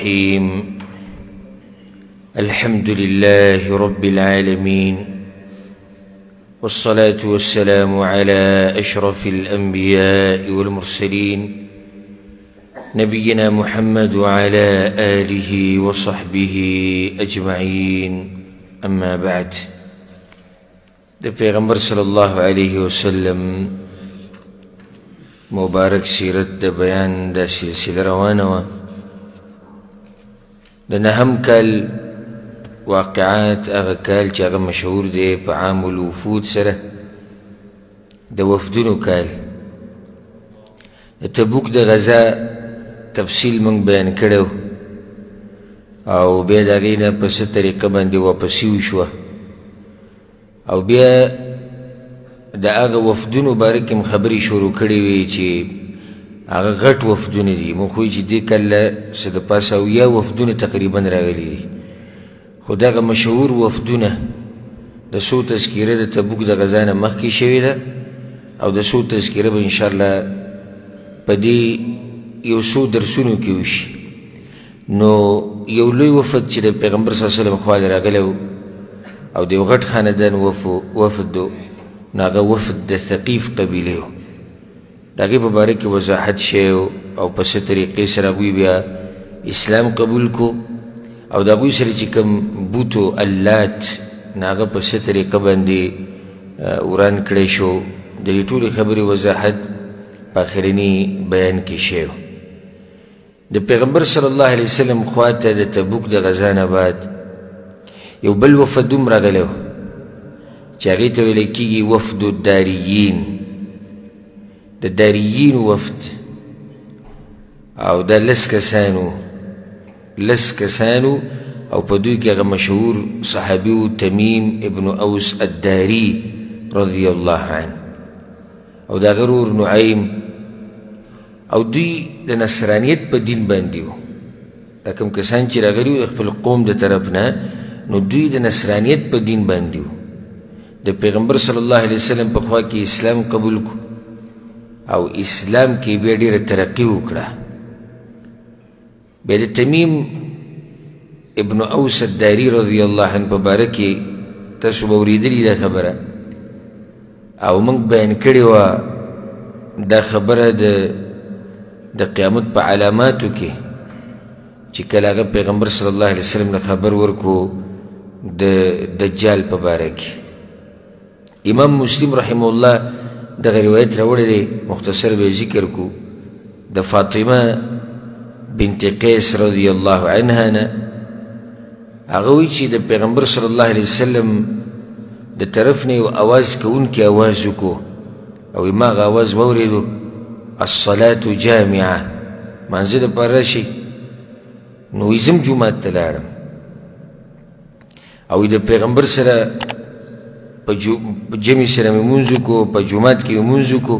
الرحيم. الحمد لله رب العالمين، والصلاة والسلام على أشرف الأنبياء والمرسلين، نبينا محمد وعلى آله وصحبه أجمعين. أما بعد، د پیغمبر صلی الله علیه وسلم مبارک سیرت د بیان دا سلسله روانه وه. د نهم کال واقعات، هغه کال چې هغه مشهور دی په عام الوفود سره، د وفدونو کال، د تبوک د غزا تفصیل موږ بیان کړی او بیا د هغې نه په څه طریقه باندې واپسي وشوه، او بیا د هغه وفدونو باره کې هم خبرې شروع کړې وې چې هغه غټ وفدونه دي. موږ خو چې دې کال له څه د پاسه 70 وفدونه تقریبا راغلي دي، خو دغه مشهور وفدونه د څو تذکره د تبوک د غزا نه مخکې شوې ده، او د څو تذکره به انشاءالله په دې یو څو درسونو کې وشي. نو یو لوی وفد چې د پیغمبر صلی الله علیه وسلم خوا له راغلی او د یو غټ خاندان وفد و، نو هغه وفد د ثقیف قبیلې و. د هغې په باره کې وضاحت شوی او په څه طریقې سره هغوی بیا اسلام قبول کو، او د هغوی سره چې کوم بوت و اللات، نو هغه په څه طریقه باندې وران کړی شو. د دې ټولې خبرې وضاحت په آخرني بیان کې شوی. د پیغمبر صلی الله علیه وسلم خواته د تبوک د غزا نه بعد یو بل وفد هم راغلی و چې هغې ته ویل کېږي وفد الداریین، د داریین وفد. او دا لس کسانو، او په دوی کې هغه مشهور صحابي و تمیم ابن اوس الداري رضی الله عنه، او د هغه ورور نعیم. او دوی د نصرانیت په دین باندې وو. دا کوم کسان چې راغلي وو د خپل قوم د طرف نه، نو دوی د نصرانیت په دین باندې وو. د پیغمبر صلی الله علیه وسلم په خوا کې اسلام قبول کو، او اسلام کې بیا ډېره ترقي وکړه. بیا د تمیم ابن اوس الداري رضی الله عنه په باره کې تاسو به اورېدلي دا خبره، او موږ بیان کړې وه دا خبره د قیامت په علاماتو کې، چې کله هغه پیغمبر صلی الله علیه وسلم له خبر ورکو د دجال په باره کې. امام مسلم رحمه الله دغه روایت راوړی دی، مختصر به یې ذکر کو، د فاطمه بنت قیس رضی الله عنها نه. هغه وایي چې د پیغمبر صلی الله علیه وسلم د طرف نه یو اواز کوونکی اواز وکړو، او ما هغه اواز واورېدو، الصلاة جامعه، مانځه دپاره راشئ. نو وایي زه هم جومات ته لاړم، او د پیغمبر سره په جمع سره مې لمونځ وکړو، په جومات کې مې لمونځ وکړو.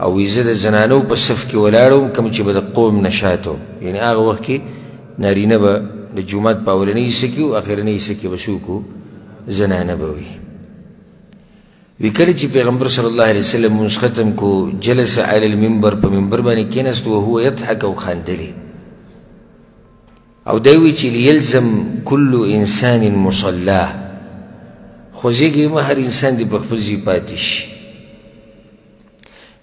او وایي زه د زنانو په صف کې ولاړ وم، کوم چې به د قوم نه شاته وم، یعنې هغه وخت کې نارینه به د جومات په اولنۍ حصه کې و، اخرنۍ حصه کې به څوک و، زنانه به وي. وی کله چې پیغمبر صلی الله علیه وسلم لمونځ ختم کو، جلس علی المنبر، په منبر باندې کېناست، وهو یضحک، او خاندلې. او دی وایي چې لیلزم کل انسان مصلاه، خوځېږئ مه، هر انسان دې په خپل ځای پاتې شي.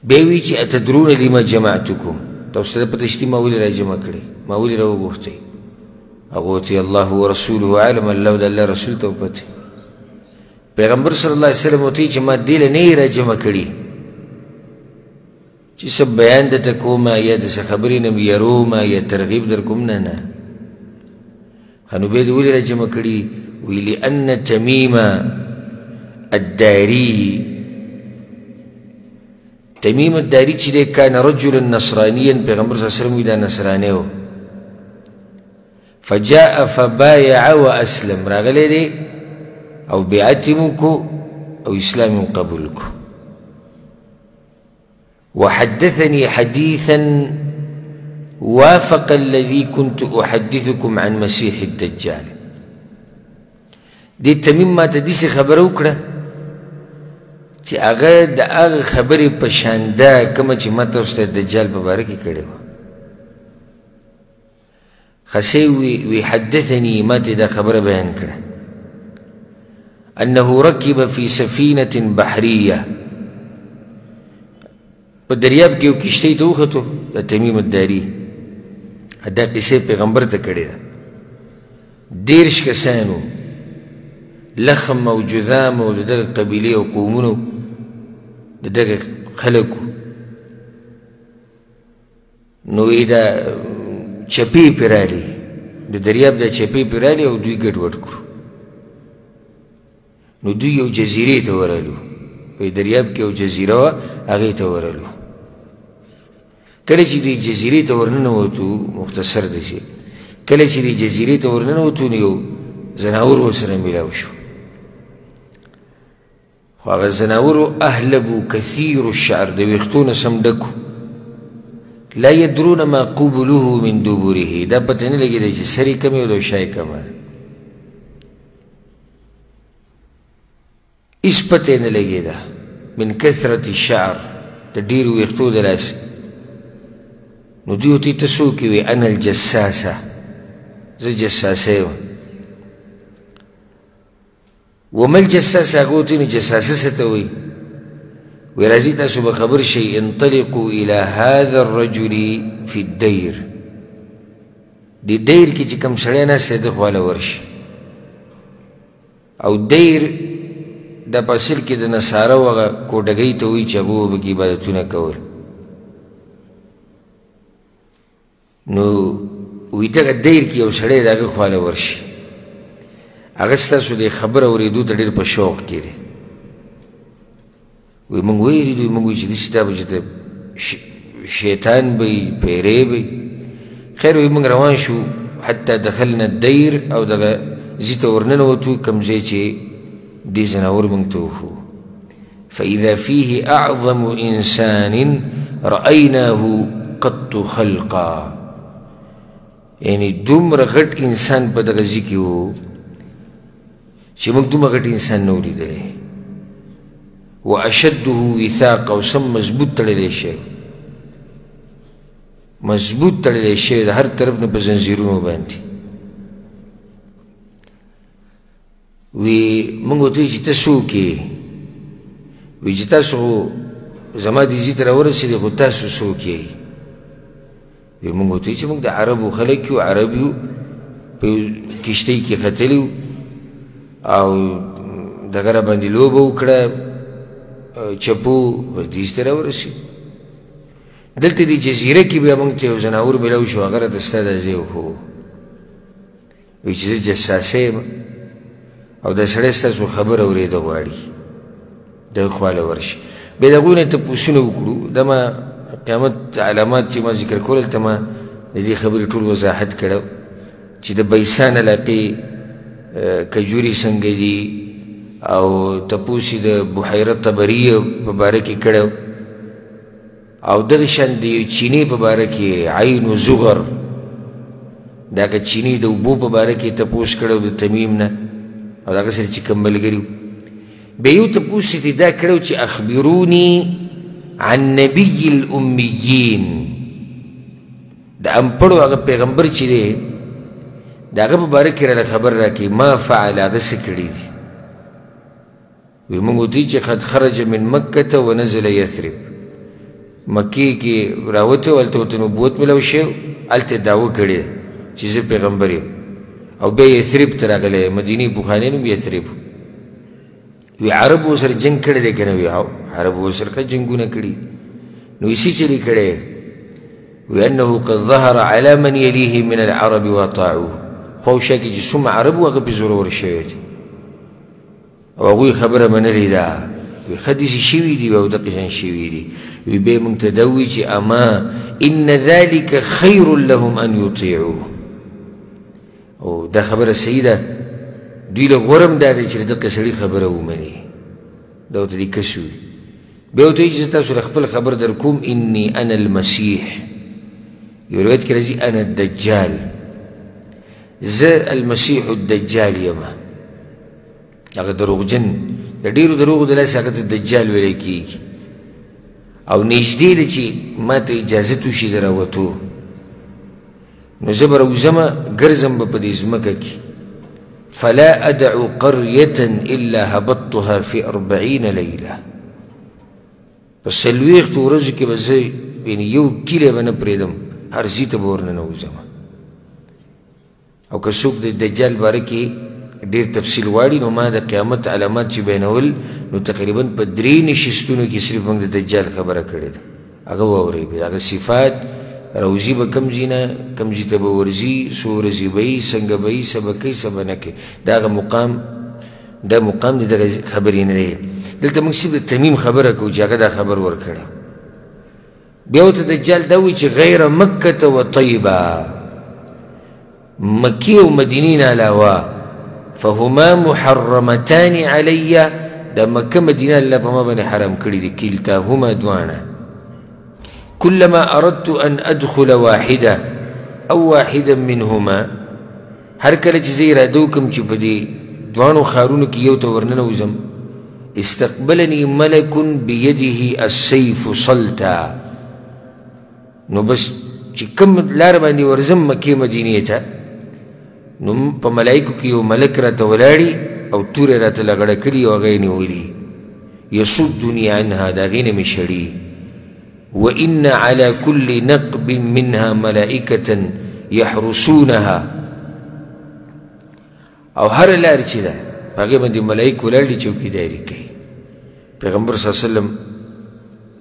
بیا وایي چې اتدرون لما جمعتکم، تاسو ته پته شته ما ولې راجمع کړئ، ما ولې راوغوښتئ؟ هغه ورته الله ورسوله اعلم، الله او د الله رسول ته پته. پیغمبر صلی الله علیه وسلم ورته چې ما دې له نه یې راجمع کړي چې څه بیان درته کومه یا د څه خبرې نه یرومه یا ترغیب در کوم، نه نه. ښه نو بیا دې ولې راجمع کړي؟ وایي لأن تمیم الداري، تمیم الداري چې دی کان رجلا نصرانيا، پیغمبر صلی الله علیه وسلم وایي دا نصرانی و، فجاء فبايع واسلم، راغلی دی او بیعت یې وکړو او اسلام یې قبول کړو. وحدثني حديثا وافق الذي كنت أحدثكم عن مسيح الدجال. دې تمیم ما ته داسې خبره وکړه چې هغه د هغه خبرې په شان ده کومه چې ما تاسو ته د دجال په باره کې کړې وه. خسي وی حدثني، ما ته دا خبره بیان کړه، انه ركب في سفينة بحرية، په دریاب کې یو کښتۍ ته وختو. د تمیم الداري دا قصې پیغمبر ته کړې ده. 30 کسانو، لخم او جذام او د دغه قبیلې او قومونو د دغه خلکو، نو یې دا چپې پرې راغلې، د دریاب دا چپې پرې راغلې او دوی ګډوډ کړو. نو دوی یو جزیرې ته ورغلو، په دریاب کې یو جزیره وه، هغې ته ورغلو. کله چې دې جزیرې ته ورننوتو، مختصر داسې، کله چې دې جزیرې ته ورننوتو نو یو ځناور ورسره میلاو شو. خو هغه ځناورو اهلبو کثیر الشعر، د ویښتو نه سم ډک، لا یدرون ما قبله من دبره، دا پته نه لګېده چې سر یې کمې او د شا یې کمه ده، هېڅ پته یې نه لګېده. من کثرت الشعر، د ډېرو ویښتو د لاسه. نو دوی ورته ته څوک یې؟ وایي انا الجساسه، زه جساسه یم. وما الجساسه؟ هغه ورته نو جساسه څه ته وایي؟ وایي راځئ تاسو به خبر شئ، انطلقوا الى هذا الرجل في الدیر، دې دیر کې چې کوم سړی ناست دی ده خواله ورشي. او دیر دا په اصل کې د نصارو هغه کوډګۍ ته وایي چې هغو به پکې عبادتونه کول. نو وایي دغه دیر کې یو سړی د هغه خواله ورشي، هغه ستاسو د خبر اورېدو ته ډېر په شوق کې دی. وایي موږ ویرېدو، موږ وایي چې داسې دا به چې ته شیطان به وي، پیری به وي. خیر وایي موږ روان شو، حتی دخلنا الدیر، او دغه ځای ته ورننوتو کوم ځای چې دې ځناور موږ ته وښو. فإذا فيه أعظم إنسان رأيناه قط خلقا، یعنی دومره غټ انسان په دغه ځای کې و چې موږ دومره غټ انسان نه و لیدلی. وأشده وثاقا، او سم مضبوط تړلی شوی، مضبوط تړلی شوی د هر طرف نه په زنځیرونو باندې. وی موږ ورته ویل چې ته څوک یې؟ وی چې تاسو خو زما دې ځای ته راورسېدې، خو تاسو څوک یئ؟ وی موږ ورته ویل چې موږ د عربو خلک یو، عرب یو، په یو کښتۍ کې ختلي یو او دغه را باندې لوبه وکړه، چپو، بس دې ځای ته راورسېدو. دلته دې جزیره کې بیا موږ ته یو ځناور میلاو شو، هغه راته ستا دا ځای وښوو. وایي چې زه جساسه یم او دا سړی ستاسو خبره اورېده غواړي، د هغه خواله ورشي. بیا د هغوی نه تپوسونه وکړو. دا ما قیامت علامات چې ما ذکر کول، هلته ما د دې خبرې ټول وضاحت کړی چې د بیسان علاقې کجورې څنګه دي، او تپوس یې د بحیره طبریه په باره کې کړی، او دغه شان د یو چینې په باره کې عین زغر، د هغه چینې د اوبو په باره کې تپوس کړی د تمیم نه، او د هغه سره چې کوم ملګري وو. بیا یو تپوس یې ترې دا کړی چې اخبروني عن نبي الامیین، د امپړو هغه پیغمبر چې دی د هغه په باره کې راله خبر راکړي، ما فعل، هغه څه کړي دي. وی موږ ورته چې قد خرج من مکة ونزل یثرب، مکې کې راوتی و، هلته ورته نبوت میلاو شوی، هلته یې دعوه کړې چې زه پیغمبر یم، او بیا یثرب ته راغلی، مدینې پخوانی نوم یثرب. وی عربو سره جنګ کړی دی که نه؟ وی هو، عربو سره ښه جنګونه کړي. نو یې څه چلې کړی؟ وی انه قد ظهر على من يليه من العرب واطاعوه، خواوشا کې چې څومره عرب وو هغه پرې زورور شوی دی او هغوی خبره منلې ده. وی ښه داسې شوي دي او دقې شان شوي دي. وی بیا یې موږ ته دا ووایي چې اما ان ذلک خیر لهم ان یطیعوه، او دا خبره صحیح ده، دوی له غوره هم دا دی چې د دقې سړي خبره ومني. دا ورته دې کس وي. بیا ورته وایي چې زه تاسو له خپل خبر در کوم، انی انا المسیح، یو روایت کې راځي انا الدجال، زه المسیح الدجال یم. هغه دروغجن د ډېرو دروغو د لاسه هغه ته دجال ویلی کېږي، او نږدې ده چې ما ته اجازت وشي د راوتو. نو زه به راوځم، ګرځم به په دې ځمکه کې، فلا ادع قرية الا هبطتها في 40 ليلة. په 40 ورځو کې به زه یعنې یو کلی به نه پرېږدم، هر ځای ته به ورننوځم. او که څوک د دجال باره کې ډېر تفصیل غواړي نو ما د قیامت علامات چې بیانول نو تقریبا په 3 نشستونو کې صرف موږ د دجال خبره کړې ده. هغه واورئ، بیا هغه صفات روزي به کوم ځای نه کوم ځای ته به ورځي، څو ورځې به یي، څنګه به یي، څه به کوي، څه به نه کوي، دا هغه مقام، دا مقام د دغه خبرې نه دی. دلته موږ صرف د تمیم خبره کوو چې هغه دا خبر ورکړی. بیا ورته دجال دا وایي چې غیر مکة و طیبه، مکې او مدینې نه علاوه فهما محرمتان علی، د مکه مدینه الله په ما باندې حرام کړي دي، کلتاهما دواړه. كلما أردت أن أدخل واحدة أو واحدا منهما، هر کله چې زه اراده وکړم چې په دې دواړو ښارونو کې یو ته ورننوځم، استقبلني ملک بيده السيف صلتا، نو بس چې کوم لار باندې ورځم مکې مدینې ته، نو په ملایکو کې یو ملک راته ولاړي او تورې راته لغړه کړي او هغه یې نیولي، یصدني عنها، د هغې نه مې شړي. وإن على كل نقب منها ملائكة يحرسونها، او هر لار چې ده په هغې باندې ملایک ولاړ دي چوکیداري کوي. پیغمبر صلی الله علیه وسلم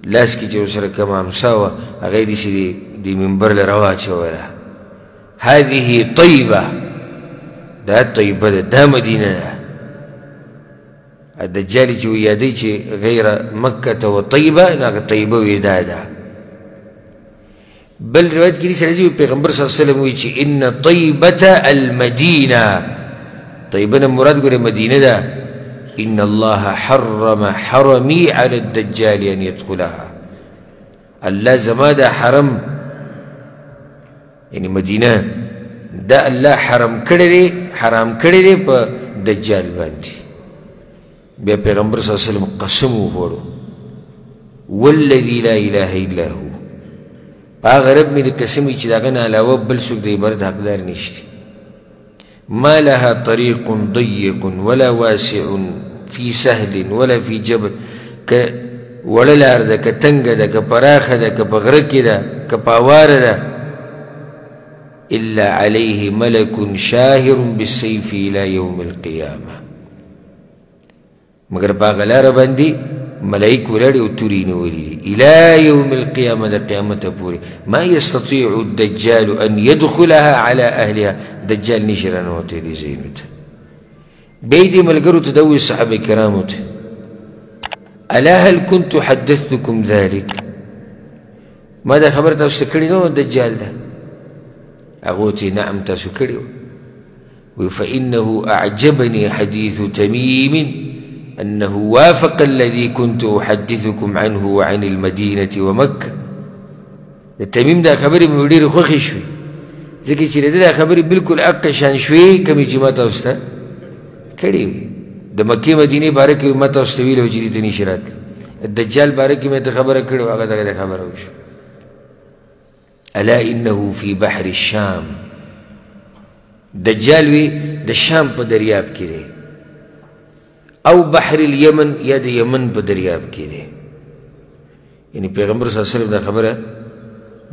لاس کې چې ورسره کومه امسا وه هغه یې داسې د منبر له راواچوله، هذه طیبه، دا طیبه ده، دا مدینه ده. دجال چې یادوي چې غیر مکة و طیبه، نو هغه طیبه وي دا ده. بل روایت کې داسې راځي پیغمبر صلی الله علیه وسلم وایي چې ان طیبة المدینه، طیبه نه مراد ګورې مدینه ده، ان الله حرم حرمي على الدجال ان يدخلها، الله زما دا حرم یعنی مدینه دا الله حرم کړی دی، حرام کړی دی په دجال باندې. بیا پیغمبر صلی الله علیه وسلم قسم وخوړو، والذي لا اله الا هو، په هغه رب مې د قسم وي چې د هغه نه علاوه بل څوک د عبادت حقدار نشته. ما لها طريق ضيق ولا واسع في سهل ولا في جبل، که وړه لار ده، که تنګه ده، که پراخه ده، که په غره کې ده، که په هواره ده، إلا عليه ملك شاهر بالسيف إلى يوم القيامة، مګر په هغه لاره باندې ملائک ولاړې او تورې یې نیولې دي إلى يوم القيامة، د قیامته پورې. ما يستطيع الدجال أن يدخلها على أهلها، دجال نشي راننوتی دې ځایونو ته. بیا یې دې ملګرو ته دا وویل صحابه کرامو ته، ألا هل كنت حدثتكم ذلك، ما دا خبره تاسو ته کړې نه وه دجال ده؟ هغو ته نعم تاسو کړې وه. فإنه أعجبني حديث تميم أنه وافق الذي كنت أحدثكم عنه وعن المدينة ومكة. د تمیم دا خبرې مې ډېرې خوښې شوې، ځکه چې د ده دا خبرې بالکل حق شان شوې کومې چې ما تاسو ته کړې وې. د مکې مدینې باره کې ما تاسو ته ویلي وو چې دې ته نشي راتلی، دجال باره کې مې ته خبره کړې وه، هغه دغه خبره وشوه. الا انه فی بحر الشام، دجال وی د شام په دریاب کې دی، او بحر الیمن یا د یمن په دریاب کې دی. یعنی پیغمبر صلی الله علیه وسلم دا خبره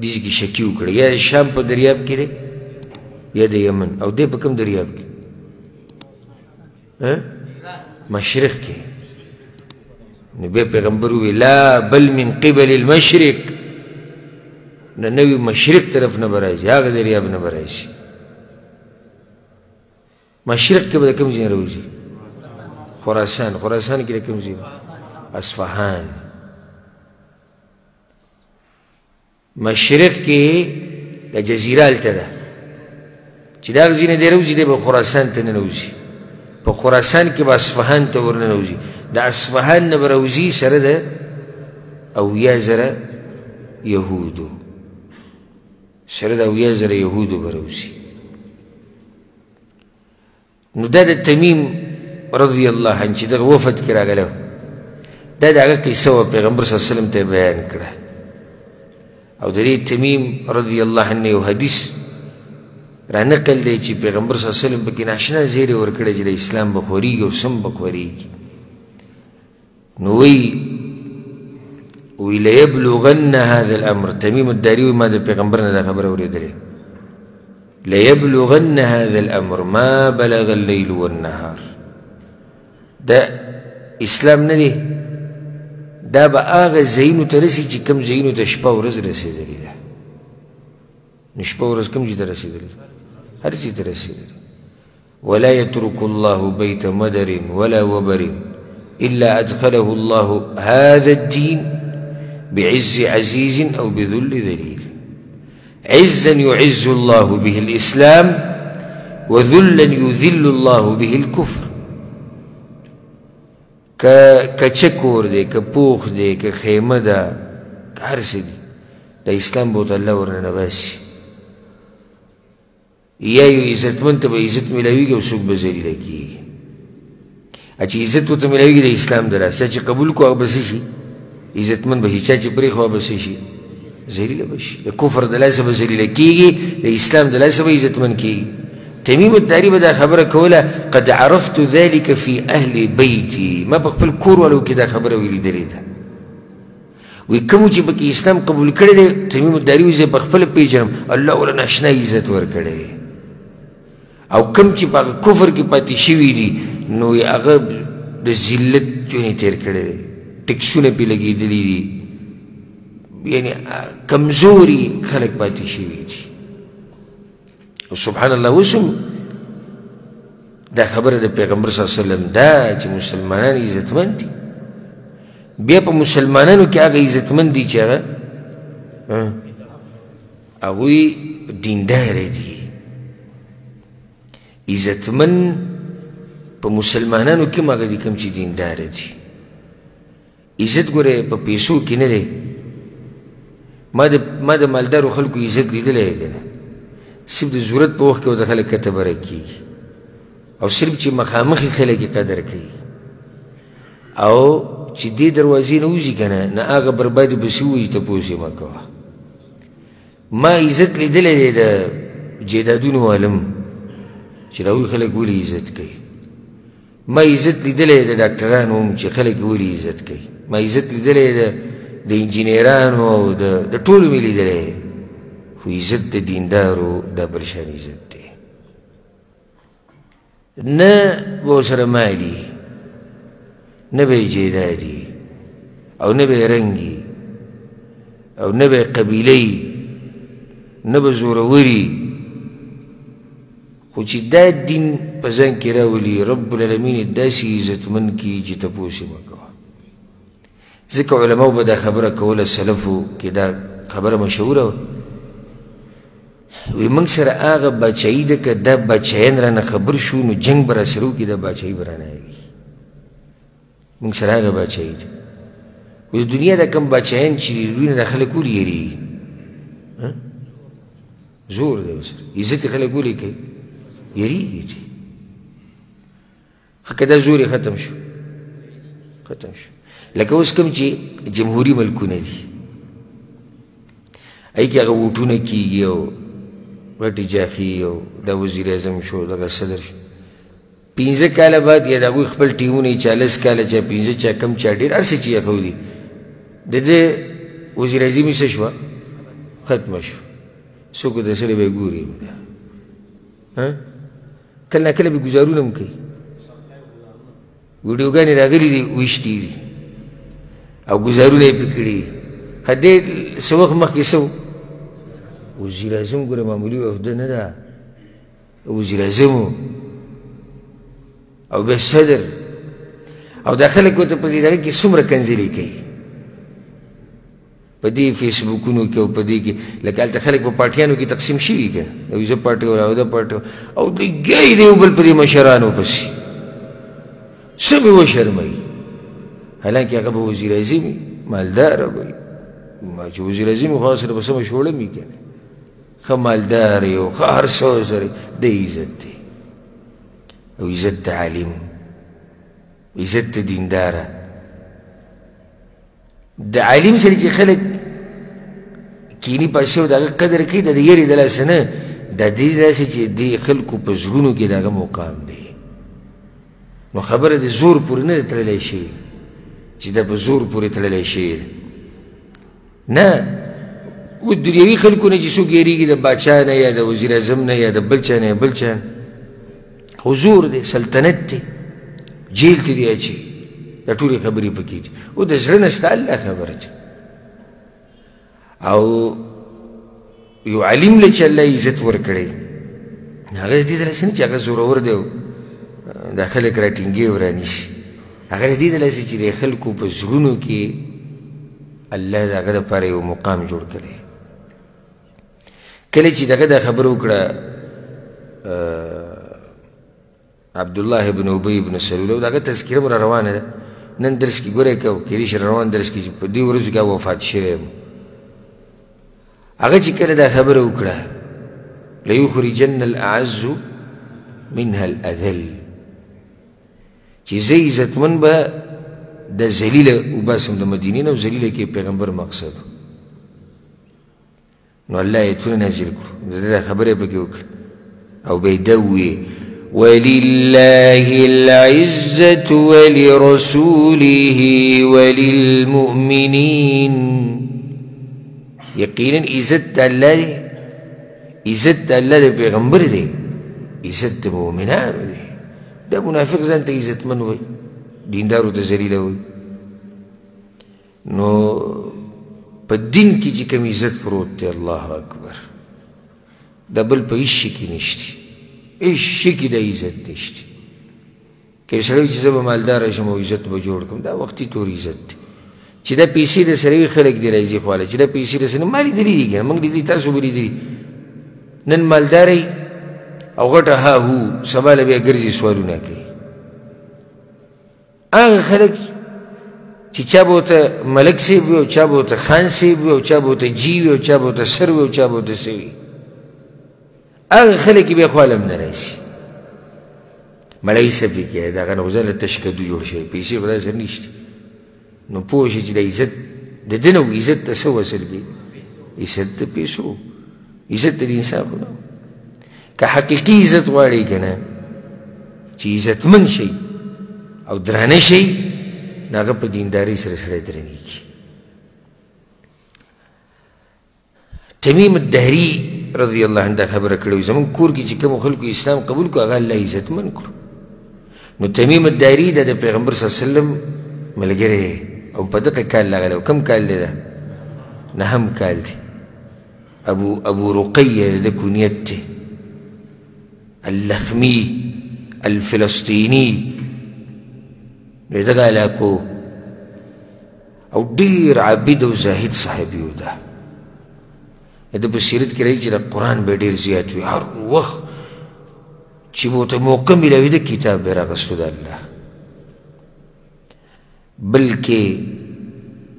دې کې شکی وکړه، یا د شام په دریاب کې دی یا د یمن، او دی په کوم دریاب کې؟ مشرق کې. نو بیا پیغمبر وویل لا بل من قبل المشرق، نه نوی مشرق طرف نه به راځي، هغه دریاب نه به راځي. مشرق کې به د کوم ځای نه راوځي؟ خراسان. خراسان کې د کوم ځای؟ اصفهان. مشرق کې د جزیره هلته ده چې د هغه ځای نه دی راوځي، دی به خراسان ته ننوځي، په خراسان کې به اصفهان ته ورننوځي، د اصفهان نه به راوځي سره د 70,000 یهودو، سره د 70,000 یهودو به راوځي. نو دا د تمیم رضی الله عنه چې دغه وفد کې راغلی و، دا د هغه قصه وه، پیغمبر صلی الله علیه وسلم ته یې بیان کړه. او د دې تمیم رضی الله عنه یو حدیث را نقل دی چې پیغمبر صلی الله علیه وسلم پکې ناشنا زیری ورکړی چې د اسلام به خورېږي او سم به خورېږي. نو وی ليبلغن هذا الامر، تمیم الداري وی ما د پیغمبر نه دا خبره اورېدلې، ليبلغن هذا الامر ما بلغ الليل والنهار. دا اسلام نه دی، دا به هغه ځایونو ته رسي چې کوم ځایونو ته شپه ورځ رسېدلې ده. نو شپه ورځ کوم ځای ته رسېدلې؟ هر ځای ته رسېدلې. ولا يترك الله بيت مدر ولا وبر إلا أدخله الله هذا الدين بعز عزيز أو بذل ذليل. عزا يعز الله به الإسلام وذلا يذل الله به الكفر. که چه کور دی، که پوخ دی، که خیمه ده، که هر څه دي، د اسلام به ورته الله ورننه باسي. یا یو عزتمند ته به عزت میلاویږي او څوک به ذلیله کېږي. چې عزت ورته میلاویږي د اسلام د لاسه، چا چې قبول کړو هغه به څه شي؟ عزتمند به شي. چا چې پرېښو هغه به څه شي؟ ذلیله به شي. د کفر د لاسه به ذلیله کېږي، د اسلام د لاسه به عزتمند کېږي. تمیم الداري به دا خبره کوله، قد عرفت ذلك في اهل بيتي، ما په خپل کور والو کې دا خبره ولیدلې ده. وی کوم چې پکې اسلام قبول کړی دی، تمیم الداري وایي زه په خپله پېژنم، الله ورله ناشنا عزت ورکړی دی. او کوم چې په هغه کفر کې پاتې شوي دي، نو یې هغه د ذلت ژوند یې تېر کړی دی، ټکسونه پرې لګېدلي دي، یعنې کمزوري خلک پاتې شوي دي. سبحان الله. اوس هم دا خبره د پیغمبر صلی الله علیه وسلم ده چې مسلمانان عزتمند دي. بیا په مسلمانانو کې هغه عزتمند دي چې هغه هغوی دینداره دي. عزتمن په مسلمانانو کې هم هغه دي کوم چې دینداره دي. عزت ګوره په پیسو کې نه دی. ما د مالدارو خلکو عزت لیدلی دی که نه، صرف د ضرورت په وخت کې ورته خلک کته بره کېږي، او صرف چې مخامخ خلک یې قدر کوي، او چې دې دروازې نه وځي که نه، نه هغه بربادي پسې ووځي، تپوس یې مه کوه. ما عزت لیدلی دی د جایدادونو عالم چې د هغوی خلک ولې عزت کوي. ما عزت لیدلی د ډاکټرانو هم چې خلک یې ولې عزت کوي. ما عزت لیدلی د انجینرانو او د ټولو مې لیدلی، خو عزت د دیندارو دا بل شان عزت دی. نه به ورسره مالي، نه به یې جایدادي، او نه به یې رنګي، او نه به یې قبیلهیي، نه به زوروري، خو چې دا دین په ځان کې راولي، رب العالمین یې داسې عزتمند کړي چې تپوس یې مه کوه. ځکه علماو به دا خبره کوله، سلفو کې دا خبره مشهوره وه، وایي موږ سره هغه باچایي ده که دا باچایان رانه خبر شو نو جنګ به راسره وکړي، دا باچایي به رانه وي. موږ سره هغه باچایي ده. اوس دنیا دا کوم باچایان چې دي، دوی نه دا خلک ولې یېرېږي؟ زور دی ورسره، عزت یې خلک ولې کوي؟ یېرېږي چې ښه که دا زور یې ختم شو، ختم شو. لکه اوس کوم چې جمهوري ملکونه دي، هغې کې هغه ووټونه کېږي او غټې جاخي او دا وزیر اعظم شو، دغه صدر شو، 5 کاله بعد یا د هغوی خپل ټیمونه یې چا 10 کاله، چا 5، چا کم، چا ډېر، هر څه چې یې ښودي، د ده وزیر اعظمي څه شوه؟ ختمه شوه. څوک د سره به یې ګوري هم نه، کله نا کله به ګزارونه هم کوي، ویډیوګانې راغلي دي، ویشتي دي او ګزارونه یې پرې کړي دي. ښه دی څه وخت مخکې څه و؟ وزیر اعظم ګوره معمولي عهده نه ده، وزیر اعظم او بیا صدر، او دا خلک ورته په دې دغه کې څومره کنځلې کوي په دې فیسبوکونو کې او په دې کې، لکه هلته خلک په پارټیانو کې تقسیم شوي که نه، یو زه پارټي او دا پارټي او دوی ګی دی یو بل په دې مشرانو پسې څه مې وشرموي. حالانکه هغه به وزیر اعظم وي، مالدار به وي، ما چې وزیر اعظم وي خو هغه سره به سمه شوړه وي که نه، ښه مالدار یې او ښه هر څه ورسره دی، عزت دی. او عزت د عالم، عزت د دینداره، د عالم سره چې خلک کینی پاسې او د هغه قدر کوي، د یرې د لاسه نه، دا دې داسې چې دې خلکو په زړونو کې د هغه مقام دی. نو خبره د زور پورې نه ده تړلی شوې چې دا په زور پورې تړلی شوې ده، نه. او دنیوي خلکو نه چې څوک یېرېږي د باچا نه یا د وزیر اعظم نه یا د بل چا نه یا بل چا نه، خو زور دی، سلطنت دی، جیل ته دی اچي، دا ټولې خبرې پکې دي. او د زړه نه ستا الله خبره ده. او یو عالم له چې الله عزت ورکړی، هغه دې ځای نه چې هغه زورور دی دا خلک راټینګي او رانیسي، هغه دې ځای چې د خلکو په زړونو کې الله د هغه لپاره یو مقام جوړ کړی. کله چې دغه دا خبره وکړه عبدالله بن ابی بن سلول، او د هغه تذکره هم را روانه ده، نن درس کې ګورئ که کېدای شي روان درس کې چې په دې ورځو کې وفات شوی یم. هغه چې کله دا خبره وکړه لیخرجن الاعز منها الاذل، چې زه عزتمن به د ذلیله وباسم د مدینې نه، او ذلیله کې پیغمبر مقصد. نو الله آیتونه نازل کړو، دا خبره یې پکې وکړه او به یې دا وویې ولله العزة ولرسوله وللمؤمنين. یقینا عزت د الله دی، عزت د الله د پیغمبر دی، عزت د مؤمنانو دی. دا منافق ځان ته عزتمن وایي، دیندارو ته ذلیله وایي. نو په دین کې چې کوم عزت پروت دی، الله اکبر، دا بل په هېڅ شي کې نشته، هېڅ شي کې دا عزت نشته. که یو سړی چې زه به مالداره شم او عزت به جوړ کړم، دا وختي تور عزت دی. چې دا پیسې د سره وي خلک دې راځي خواله، چې دا پیسې د سره ما لیدلي دي که نه، موږ لیدلي، تاسو به لیدلي. نن مالدار یې او غټه ها هو، سبا له بیا ګرځي سوالونه کوي. هغه خلک چې چا به ورته ملک صاحب وي او چا به ورته خان صاحب وي او چا به ورته جي وي او چا به ورته سر وي او چا به ورته څه وي، هغه خلک یې بیا خواله هم نه راځي. مړی څه پرې کوي، دغه نه خو ځان له تشکدو جوړ شوی، پیسې خو داسې نشته. نو پوه شي چې د عزت د ده نه و، عزت ته څه وصل کړي؟ عزت ته پیسو، عزت ته د انسان خو نه. که حقیقي عزت غواړي که نه، چې عزتمن شي او درانه شي، نو هغه په دیندارۍ سره سړی درنېږي. تمیم الدهري رضی الله عنه دا خبره کړې وه، زموږ کور کې چې کومو خلکو اسلام قبول کړو هغه الله عزتمن کړو. نو تمیم الداري دا د پیغمبر صلی الله علیه وسلم ملګری او په دغه کال راغلی. او کوم کال دی دا؟ نهم کال دی. ابو رقیه د کنیت دی، اللخمی الفلسطینی، نو دغه علاقو او ډېر عابد او زاهد صاحب یو ده. د په سیرت کې راځي چې د قرآن به ډېر زیات وي، هر وخت چې به ورته موقع میلاوېده کتاب به یې راغستو د الله. بلکې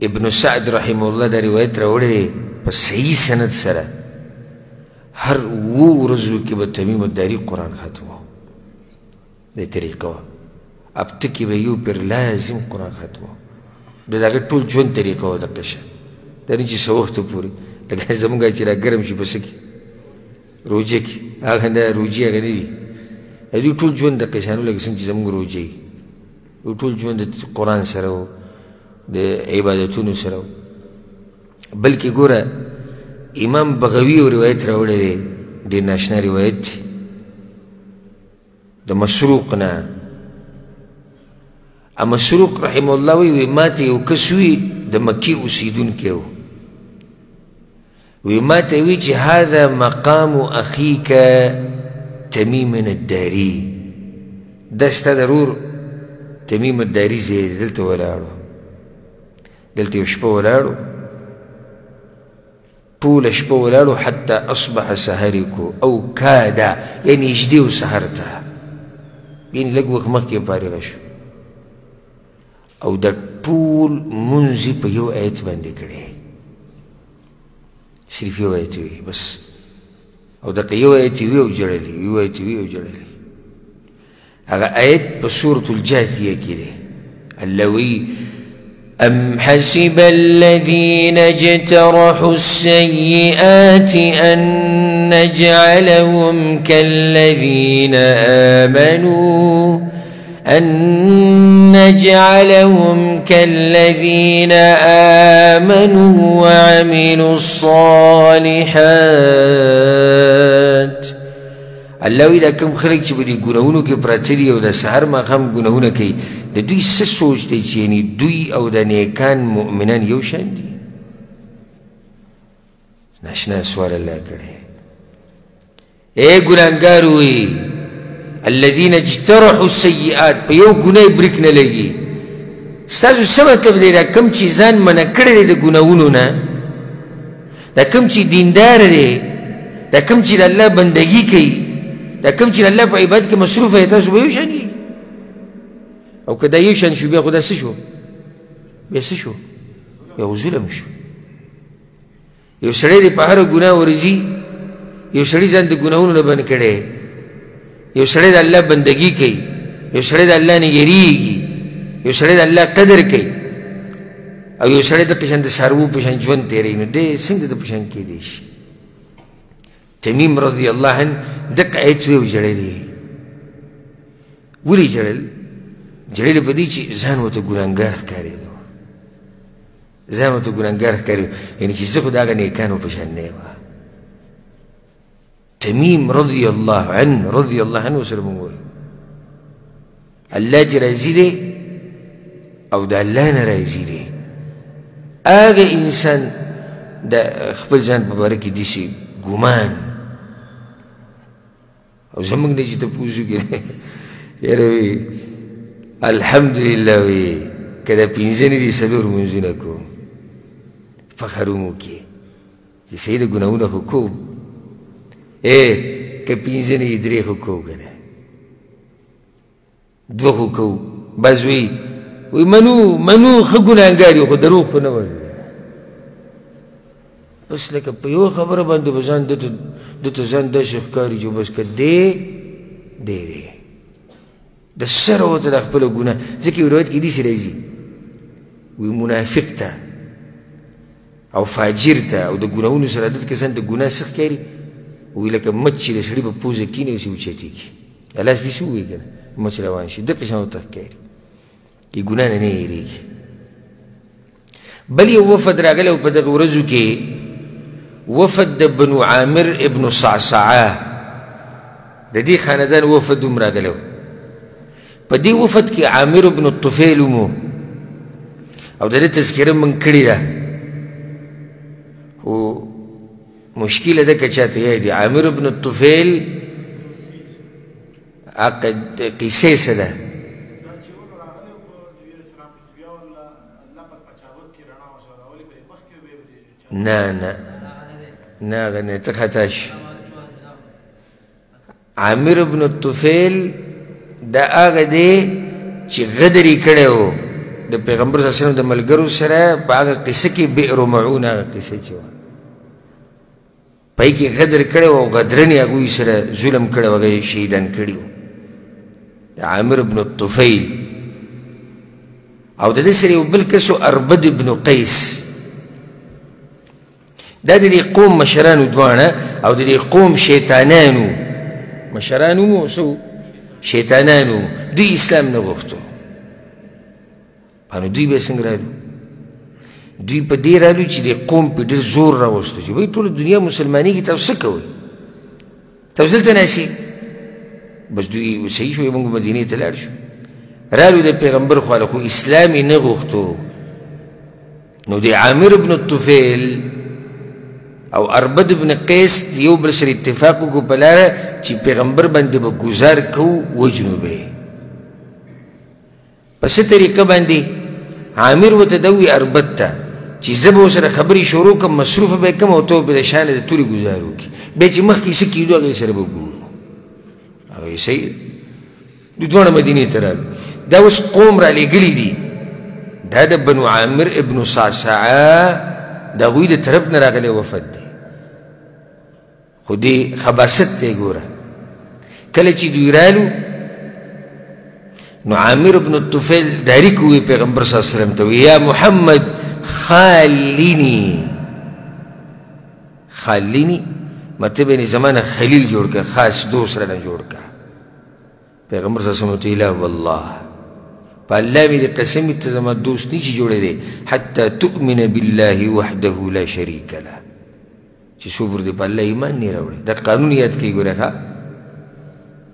ابن سعد رحمه الله دا روایت راوړی دی په صحیح سند سره، هر اوو ورځو کې به تمیم الداري قرآن ختمو. دې طریقه وه، هفته کې به یو پر لازم قرآن ختمو. د هغه ټول ژوند طریقه وه دقه شه، دا نه چې څه وخته پورې لکه زموږ چې را ګرم شي په څه کې روژه کې، هغه نه روژې هغه نه دي. د دوی ټول ژوند دقه شان و، لکه څنګه چې زموږ روژه وي، ټول ژوند د قرآن سره و، د عبادتونو سره و. بلکې ګوره امام بغوي یو روایت راوړی دی، ډېر ناشنا روایت دی، د مسروق نه. مسروق رحمه الله وایي، ما ته یو کس وي د مکې اوسېدونکی و، وی ما ته وی چې هذا مقام اخیک تمیم الداري، دا ستا د ورور تمیم الداري ځای دی، دلته ولاړو، دلته یو شپه ولاړو، ټوله شپه ولاړو، حتی اصبح سهار یې کو او کاده، یعنې نږدې و سهار ته، یعنې لږ وخت مخکې فارغه شو، او دا ټول مونځ یې په یو آیت باندې کړی، صرف یو آیت وي بس، او دغه یو آیت وي او ژړلی، یو آیت وي او ژړلی. هغه آیت په سورة الجاثیه کې دی. الله وایي أم حسب الذين اجترحوا السيئات أن نجعلهم كالذين آمنوا أن نجعلهم كالذين آمنوا وعملوا الصالحات. الله وایي دا کوم خلک چې په دې ګناهونو کې پراته دي او د سهار ماښام ګناهونه کوي، د دوی څه سوچ دی چې یعنې دوی او د نیکان مؤمنان یو شان دي؟ ناشنا سوال الله کړی. ای ګناهګار وي الذین اجترحوا السیئات، په یو ګناه یې بریک نه لګي. ستاسو څه مطلب دی؟ دا کوم چې ځان منع کړی دی د ګناهونو نه، دا کوم چې دیندار دی، دا کوم چې د الله بندګي کوي، دا کوم چې د الله په عبادت کې مصروف دی، تاسو به یو شان یئ؟ او که دا یو شان شو بیا خو دا څه شو؟ بیا څه شو؟ بیا خو ظلم شو. یو سړی دی په هره ګناه ورځي، یو سړي ځان د ګناهونو نه بند کړی، یو سړی د الله بندګي کوي، یو سړی د الله نه یریږي، یو سړی د الله قدر کوي، او یو سړی د په شان د څاروو په شان ژوند تېروي، نو دی څنګه د په شان کېدی شي؟ تمیم رضی الله عنه دقه آیت وی او ژړل یې. ولې ژړل؟ ژړل یې په دې چې ځان ورته ګناهګار ښکارېدو، ځان ورته ګناهګار ښکارېدو، یعنې چې زه خو د هغه نیکانو په شان نه یم. تمیم رضی الله عنه رضی الله عنه سره مونږ وایو الله چې راضي دی او د الله نه راضي دی، هغه انسان د خپل ځان په باره کې داسې ګمان او زمونږ نه چې تپوس وکړي یاره وي الحمدلله وي که دا پنځه نه دي څلور لمونځونه کوم، فخر هم وکړي چې صحیح ده ګناهونه خو کوم، که پنځه نه دي درې خو کوو که نه دوه خو کوو. بعض وایي وایي منو منو ښه ګناهګار یو خو دروغ خو نه وایو. بس لکه په یوه خبره باندې به ځان ده ته ځان داسې ښکاري چې بس که دی دی دی د سره ورته د خپله ګناه. ځکه یو روایت کې داسې راځي وایي منافق ته او فاجر ته او د ګناهونو سره عادت کسان د ګناه څه ښکاري؟ وایي لکه مچ چې د سړي په پوزه کښېني او اوچتېږي، لاس دې څه ووایي که نه مچ روان شي، دقه شان ورته ښکاري، یې ګناه نه نه هېرېږي. بل یو وفد راغلی او په دغه ورځو کې وفد د بنو عامر ابن صعصعه د دې خاندان وفد هم راغلی و. په دې وفد کې عامر ابن الطفیل هم و او د دې تذکره موږ کړې ده، خو مشکله ده که چاته یاد وي. عامر ابن الطفیل هغه قصې څه ده؟ نه نه نه هغه نه، ته خطا شي. عامر ابن الطفیل دا هغه دی چې غدر یې کړی و د پیغمبر صلی الله علیه وسلم د ملګرو سره په هغه قصه کې، بئر معون هغه قصه چې وه په هغې کې غدر کړی و او غدرن یې هغوی سره ظلم کړی و، هغه یې شهیدان کړي وو. د عامر ابن الطفیل او د ده سره یو بل کس و اربد ابن قیس، دا د دې قوم مشرانو دواړه او د دې قوم شیطانانو مشرانو مو څه شیطانانو، دوی اسلام نه غوښتو. نو دوی به څنګه رالو؟ دوی په دې رالو چې د قوم په ډېر زور راوستو چې وایي ټوله دنیا مسلمانېږي، تاسو څه کوئ؟ تاسو دلته ناست یئ؟ بس دوی صحیح شو، موږ مدینې ته لاړ شو. رالو د پیغمبر خواله، خو اسلام یې نه غوښتو. نو د عامر ابن الطفیل او اربد ابن قیس یو بل سره اتفاق وکړو په لاره چې پیغمبر باندې به ګزار کوو وژنو به یې. په څه طریقه باندې؟ عامر ورته دا ووایي اربد ته چې زه به ورسره خبرې شروع کړم، مصروفه به یې کړم او ته به د شانه د تورې ګزار وکړي، بیا چې مخکې څه کېدو هغې سره به ګورو. هغه یې صحیح ده. دوی دواړه مدینې ته راغلل. دا اوس قوم رالیږلي دي، دا د بنو عامر ابن صعصعه د هغوی د طرف نه راغلی وفد دی. خو دې خباست ته ګوره، کله چې دوی رالو نو عامر ابن الطفیل ډایرک ووی پیغمبر صلی الله علیه وسلم ته، یا محمد خالینی، خالینی مطلب یعنی زمانه خلیل جوړ که، خاص دوست رانه جوړ که. پیغمبر صلی الله علیه وسلم ته لا والله، په الله مې د قسم وي ته زما دوست نه شي جوړېدی حتی تؤمن بالله وحده لا شریک له، چې څو پورې دې په الله ایمان نه راوړی. دا قانون یاد کوي ګوره، ښه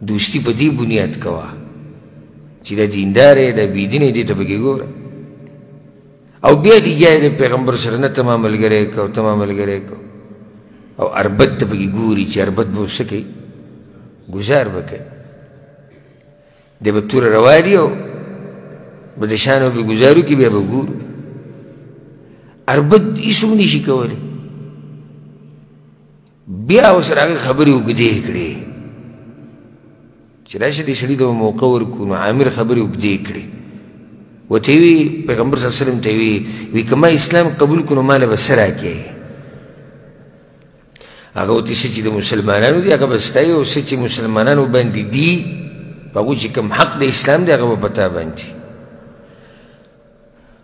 دوستي په دې بنیاد کوه چې دا دیندار دی، دا بېدینی دی، ته پکې ګوره. او بیا لګیا دی پیغمبر سره نه ته ما ملګری که او ته ما ملګری که، او اربد ته پکې ګوري چې اربد به څه کوي، ګزار به کوي. دی به توره روالي او به د شانو به ګزارو کې بیا به ګورو. اربد هېڅ هم نشي کولی. بیا ورسره هغې خبرې اوږدې کړې چې راشه دې سړي ته به موقع ورکړو. نو عامر خبرې اوږدې کړې، ورته یې وویل پیغمبر صلی الله علیه وسلم ته یې وویل، وي که ما اسلام قبول کړو نو ما له به څه راکړې؟ هغه ورته څه چې د مسلمانانو دي هغه به ستا وي، او څه چې مسلمانانو باندې دي په هغو چې کوم حق د اسلام دی هغه به په تا باندې.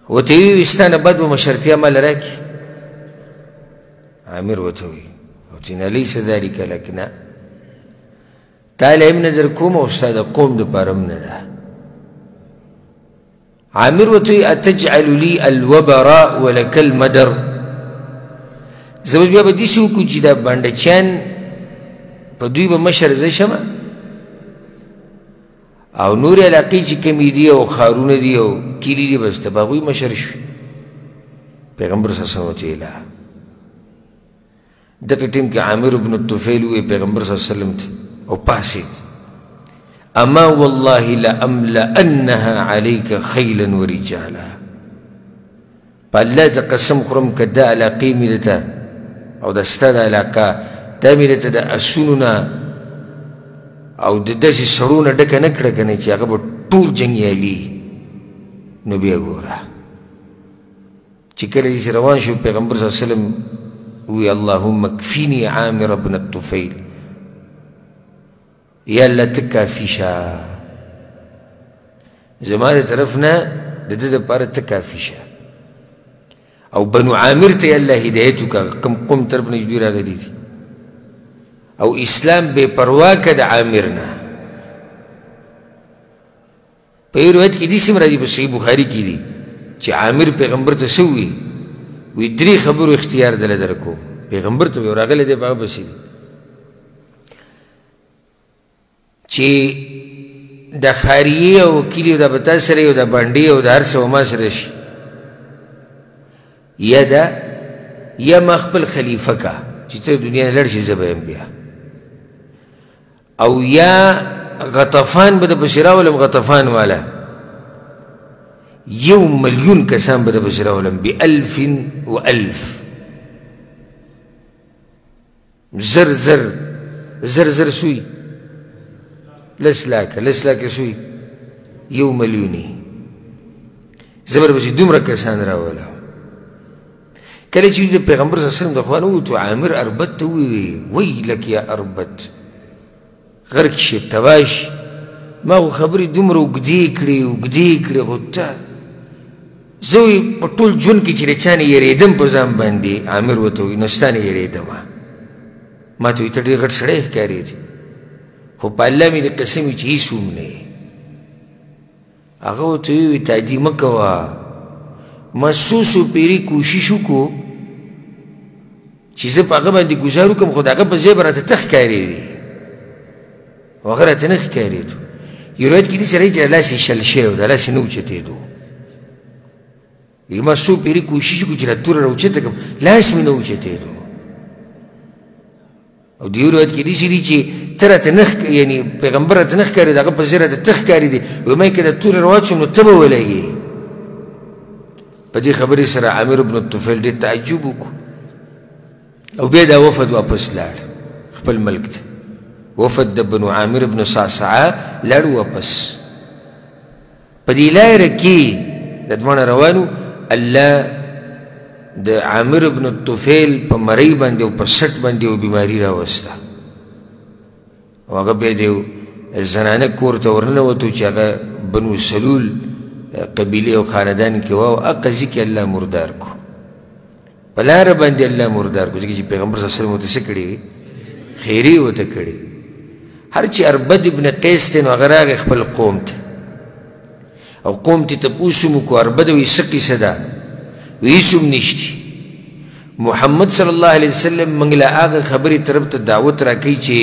ورته یې وویل ستا نه بعد به مشرتیا ما له راکړي. عامر ورته وویل، ورته نه لیس ذلک لک، نه تا له هم نه در کوم او ستا د قوم دپاره هم نه ده. عامر ورته وویل اتجعل لي الوبر ولک المدر، زه به بیا به داسې وکړو چې دا بانډچیان په دوی به مشر زه شم، او نورې علاقې چې کومې دي او ښارونه دي او کلي دي بس ته به هغوی مشر شوي. پیغمبر صلی الله علیه وسلم ورته ویل دغه ټیم کې عامر بن الطفیل وویل پیغمبر صلی الله علیه وسلم ته او پاڅېد، اما والله لأملأنها عليك خیلا ورجالا، په الله د قسم خورم که دا علاقې مې درته او دا ستا د علاقه دا مې درته د اسونو نه او د داسې سړو نه ډکه نه کړه که نه چې هغه به ټول جنګیالي، نو بیا ګوره چې کله داسې روان شو پیغمبر صلی الله علیه وسلم وویل اللهم اکفیني عامر بن الطفیل، یا الله ته کافي شه زما د طرف نه، د ده دپاره ته کافي شه. او بنو عامر ته الله هدایت وکړه، کوم قوم طرف نه چې دوی راغلي دي، او اسلام بې پروا که د عامر نه. په یو روایت کې داسې هم راځي په صحیح بخاري کې دي چې عامر پیغمبر ته څه وویل، وایي درې خبرو اختیار دله درکوم. پیغمبر ته وایي راغلی دی په هغه پسې دی چې د ښاریې او کلي دا به تا سره او د بانډې او د هر څه به ما سره شي، یا دا یا ما خپل خلیفه کا چې ته دنیا نه لاړ شې زه به یم بیا، او یا غطفان به د پسې راولم، غطفان والا 1 میلیون کسان به د پسې راولم بألف و ألف، زر زر زر زر سوی 10 لاکه، 10 لاکه سوی 1 میلیوني، زه به ورپسې دومره کسان راولم. کله چې د پیغمبر صلی الله علیه وسلم د خوا نه ووتو، عامر اربد ته وویل ویلک یا اربد، غرق شي تباه شي، ما خو خبرې دومره اوږدې کړې اوږدې کړې، خو ته زه وایي په ټول ژوند کې چې له چا نه یېرېدم په ځان باندې، عامر ورته وایي نو ستا نه یېرېدم. ما ته وایي ته ډېر غټ سړی ښکارېدې، خو په الله مې د قسم وي چې هېڅ هم نه یې. هغه ورته وویل تادي مه کوه، ما څو څو پېرې کوشش وکړو چې زه په هغه باندې ګزار وکړم، خو د هغه په ځای به راته ته ښکارېدې او هغه راته نه ښکارېدو. یو روایت کې داسې راځي چې لاس یې شل شوی و، د لاس یې نه اوچتېدو. ما څو پېرې کوشش وکړو چې دا توره راوچته کړم، لاس مې نه اوچتېدو. او د یو روایت کې داسې دي چې ته راته نه یعنې پیغمبر راته نه ښکارېده، هغه په ځای راته ته ښکارېدې، وایي ما که دا توره راواچوم نو ته به ولګې. په دې خبرې سره عامر بن الطفیل ډېر تعجب وکړو، او بیا دا وفد واپس لاړ خپل ملک ته. وفد د بنو عامر بن صعصعه لاړ واپس. په دې لاره کې د دواړه روانو الله د عامر بن الطفیل په مرۍ باندې او په سټ باندې یو بیماري راوسته، او هغه بیا د یو زنانه کور ته ورننوتو چې هغه بنو سلول قبیلې او خاندان کې وه، او هغه ځای کې الله مردار کو، په لاره باندې الله مردار کو، ځکه چې پیغمبر صلی الله علیه وسلم ورته څه کړي وي؟ خیرې ورته کړې. هر چې اربد ابن قیس دی، نو هغه راغی خپل قوم ته، او قوم ته تپوس هم وکړو، اربد وایي څه قصه ده؟ وایي هېڅ هم نشتي. محمد صلی الله علیه وسلم موږ له هغه خبرې طرف ته دعوت راکوي چې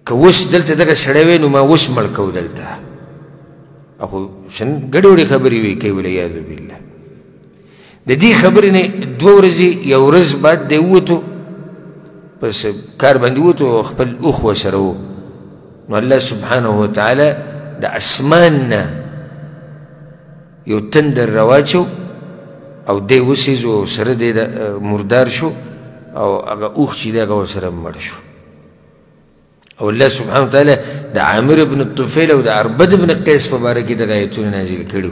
که اوس دلته دغه سړی وی نو ما اوس مړ کو دلته. خو ګډې وډې خبرې وي کوي، والعیاذ بالله. د دې خبرې نه دوه ورځې یو ورځ بعد دی ووتو، پس کار باندې ووتو، خپل اوښ ورسره و. نو الله سبحانه وتعالی د اسمان نه یو تندر راواچو او دی وسیځو او سره دی مردار شو، او هغه اوښ چې دی هغه ورسره مړ شو. او الله سبحانه وتعالی د عامر ابن الطفیل او د اربد ابن قیس په باره کې دغه آیتونه نازل کړي،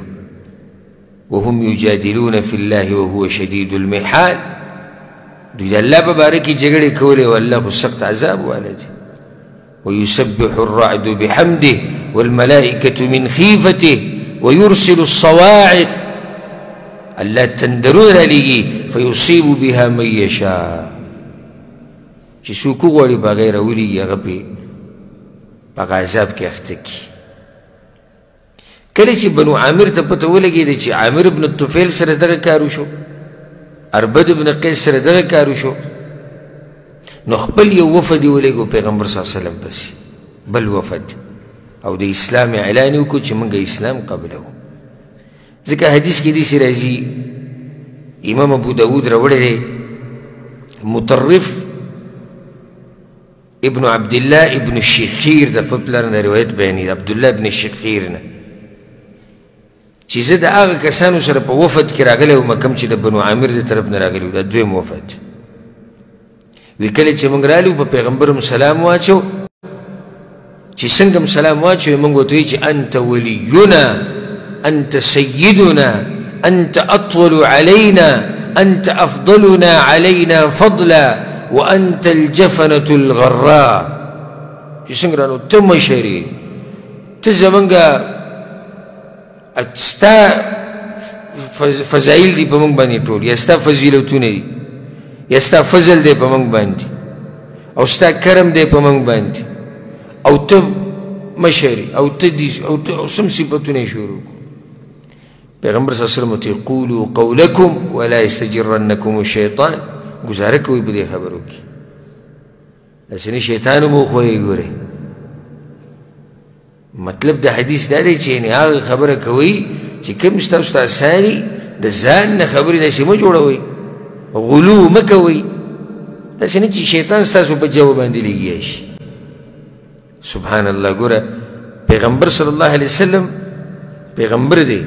وهم یجادلون فی الله وهو شدید المحال. دوی د الله په باره کې جګړې کولې او الله خو سخت عذاب والا دی. ويسبح الرعد بحمده والملائكة من خيفته ويرسل الصواعق. الله تندرونه رالیږي فیصیب بها من یشاء، چې څوک وغواړي په هغې راولیږي، هغه پې په هغه عذاب کې اخته کړي. کله چې بنو عامر ته پته ولګېده چې عامر ابن الطفیل سره دغه کار وشو، اربد ابن قیس سره دغه کار وشو، نو خپل یو وفد یې ولېږو پیغمبر صلی الله علیه وسلم پسې، بل وفد، او د اسلام اعلان یې وکړو چې موږ اسلام قبلو. ځکه حدیث کې داسې راځي، امام ابو داود راوړی دی، مطرف ابن عبد الله ابن الشخیر د خپل پلار نه روایت بیانوي، عبد الله ابن الشخیر نه، چې زه د هغه کسانو سره په وفد کې راغلی وم کوم چې د بنو عامر د طرف نه راغلي وو، دا دویم وفد وی. کله چې موږ رالو په پیغمبر هم سلام واچو، چې څنګه هم سلام واچو، موږ ورته ویل چې انت ولینا، انت سیدنا، انت اطول علینا، انت افضلنا علینا فضلا، وانت الجفنة الغراء. چې څنګه رانو ته مشر یې، ته زمونږ ستا فضایل دي په موږ باندې ټول، یا ستا فضیلتونه دي، یا ستا فضل دی په موږ باندې، او ستا کرم دی په موږ باندې، او ته مشر یې، او ته دي، او ته او سم صفتونه یې شروع کړو. پیغمبر صلی الله علیه وسلم ورته قولوا قولکم ولا یستجرنکم الشیطان، ګزاره کوئ په دې خبرو کې، داسې نه شیطان هم وښویي. ګورئ مطلب د حدیث دا دی چې یعنې هغه خبره کوئ چې کوم ستاسو ته اساني، د ځان نه خبرې داسې مه جوړوئ، غلو مه کوئ، داسې نه چې شیطان ستاسو په جواب باندې لګیا شي. سبحان الله. ګوره پیغمبر صلی الله علیه وسلم پیغمبر دی،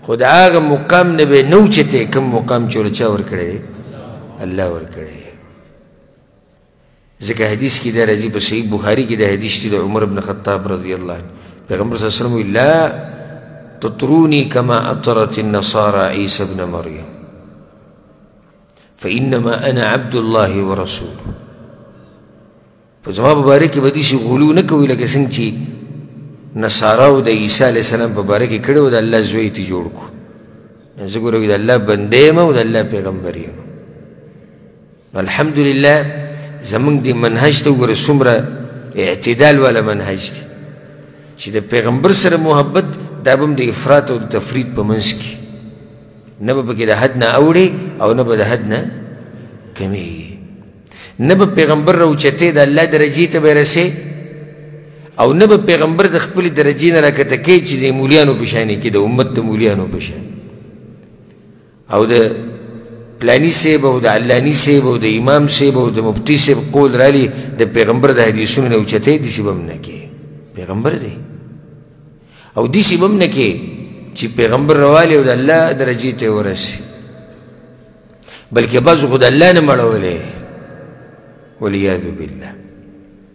خو د هغه مقام نه به نه اوچتې کوم مقام چې ورته چا ورکړی دی، الله ورکړی دی. ځکه حدیث کې دا راځي، په صحیح بخاري کې دا حدیث دی د عمر بن خطاب رضی الله عنه، پیغمبر صلی الله علیه وسلم وایي لا تطروني كما أطرت النصارى عيسى ابن مريم فإنما أنا عبد الله ورسوله. په زما په باره کې به داسې غلو نه کوي لکه څنګه چې نصاراو د عیسی علیه السلام په باره کې کړی و، د الله زوی ترې جوړ کړو. زه ګوره د الله بنده یم او د الله پیغمبر یم. الحمدلله زمونږ د منهج ته وګوره څومره اعتدال والا منهج دی، چې د پیغمبر سره محبت دا به هم د افراط او د تفرید په منځ کې نه به پکې د حد نه اوړي او نه به د حد نه کمیږي، نه به پیغمبر راوچتې د الله درجې ته به رسې، او نه به پیغمبر د خپلې درجې نه راکښته کوي چې د مولیانو په شانې کې، د امت د مولیانو په شان، او د پلانی صاحب او د علانی صاحب او د امام صاحب او د مفتي صاحب قول رالي د پیغمبر د حدیثونو نه اوچتې، داسې به هم نه کوي. پیغمبر دی، او داسې به هم نه کوي چې پیغمبر راوالی او د الله درجې ته یې ورسي، بلکې بعضو خو د الله نه مړولی، والعیاذ بالله.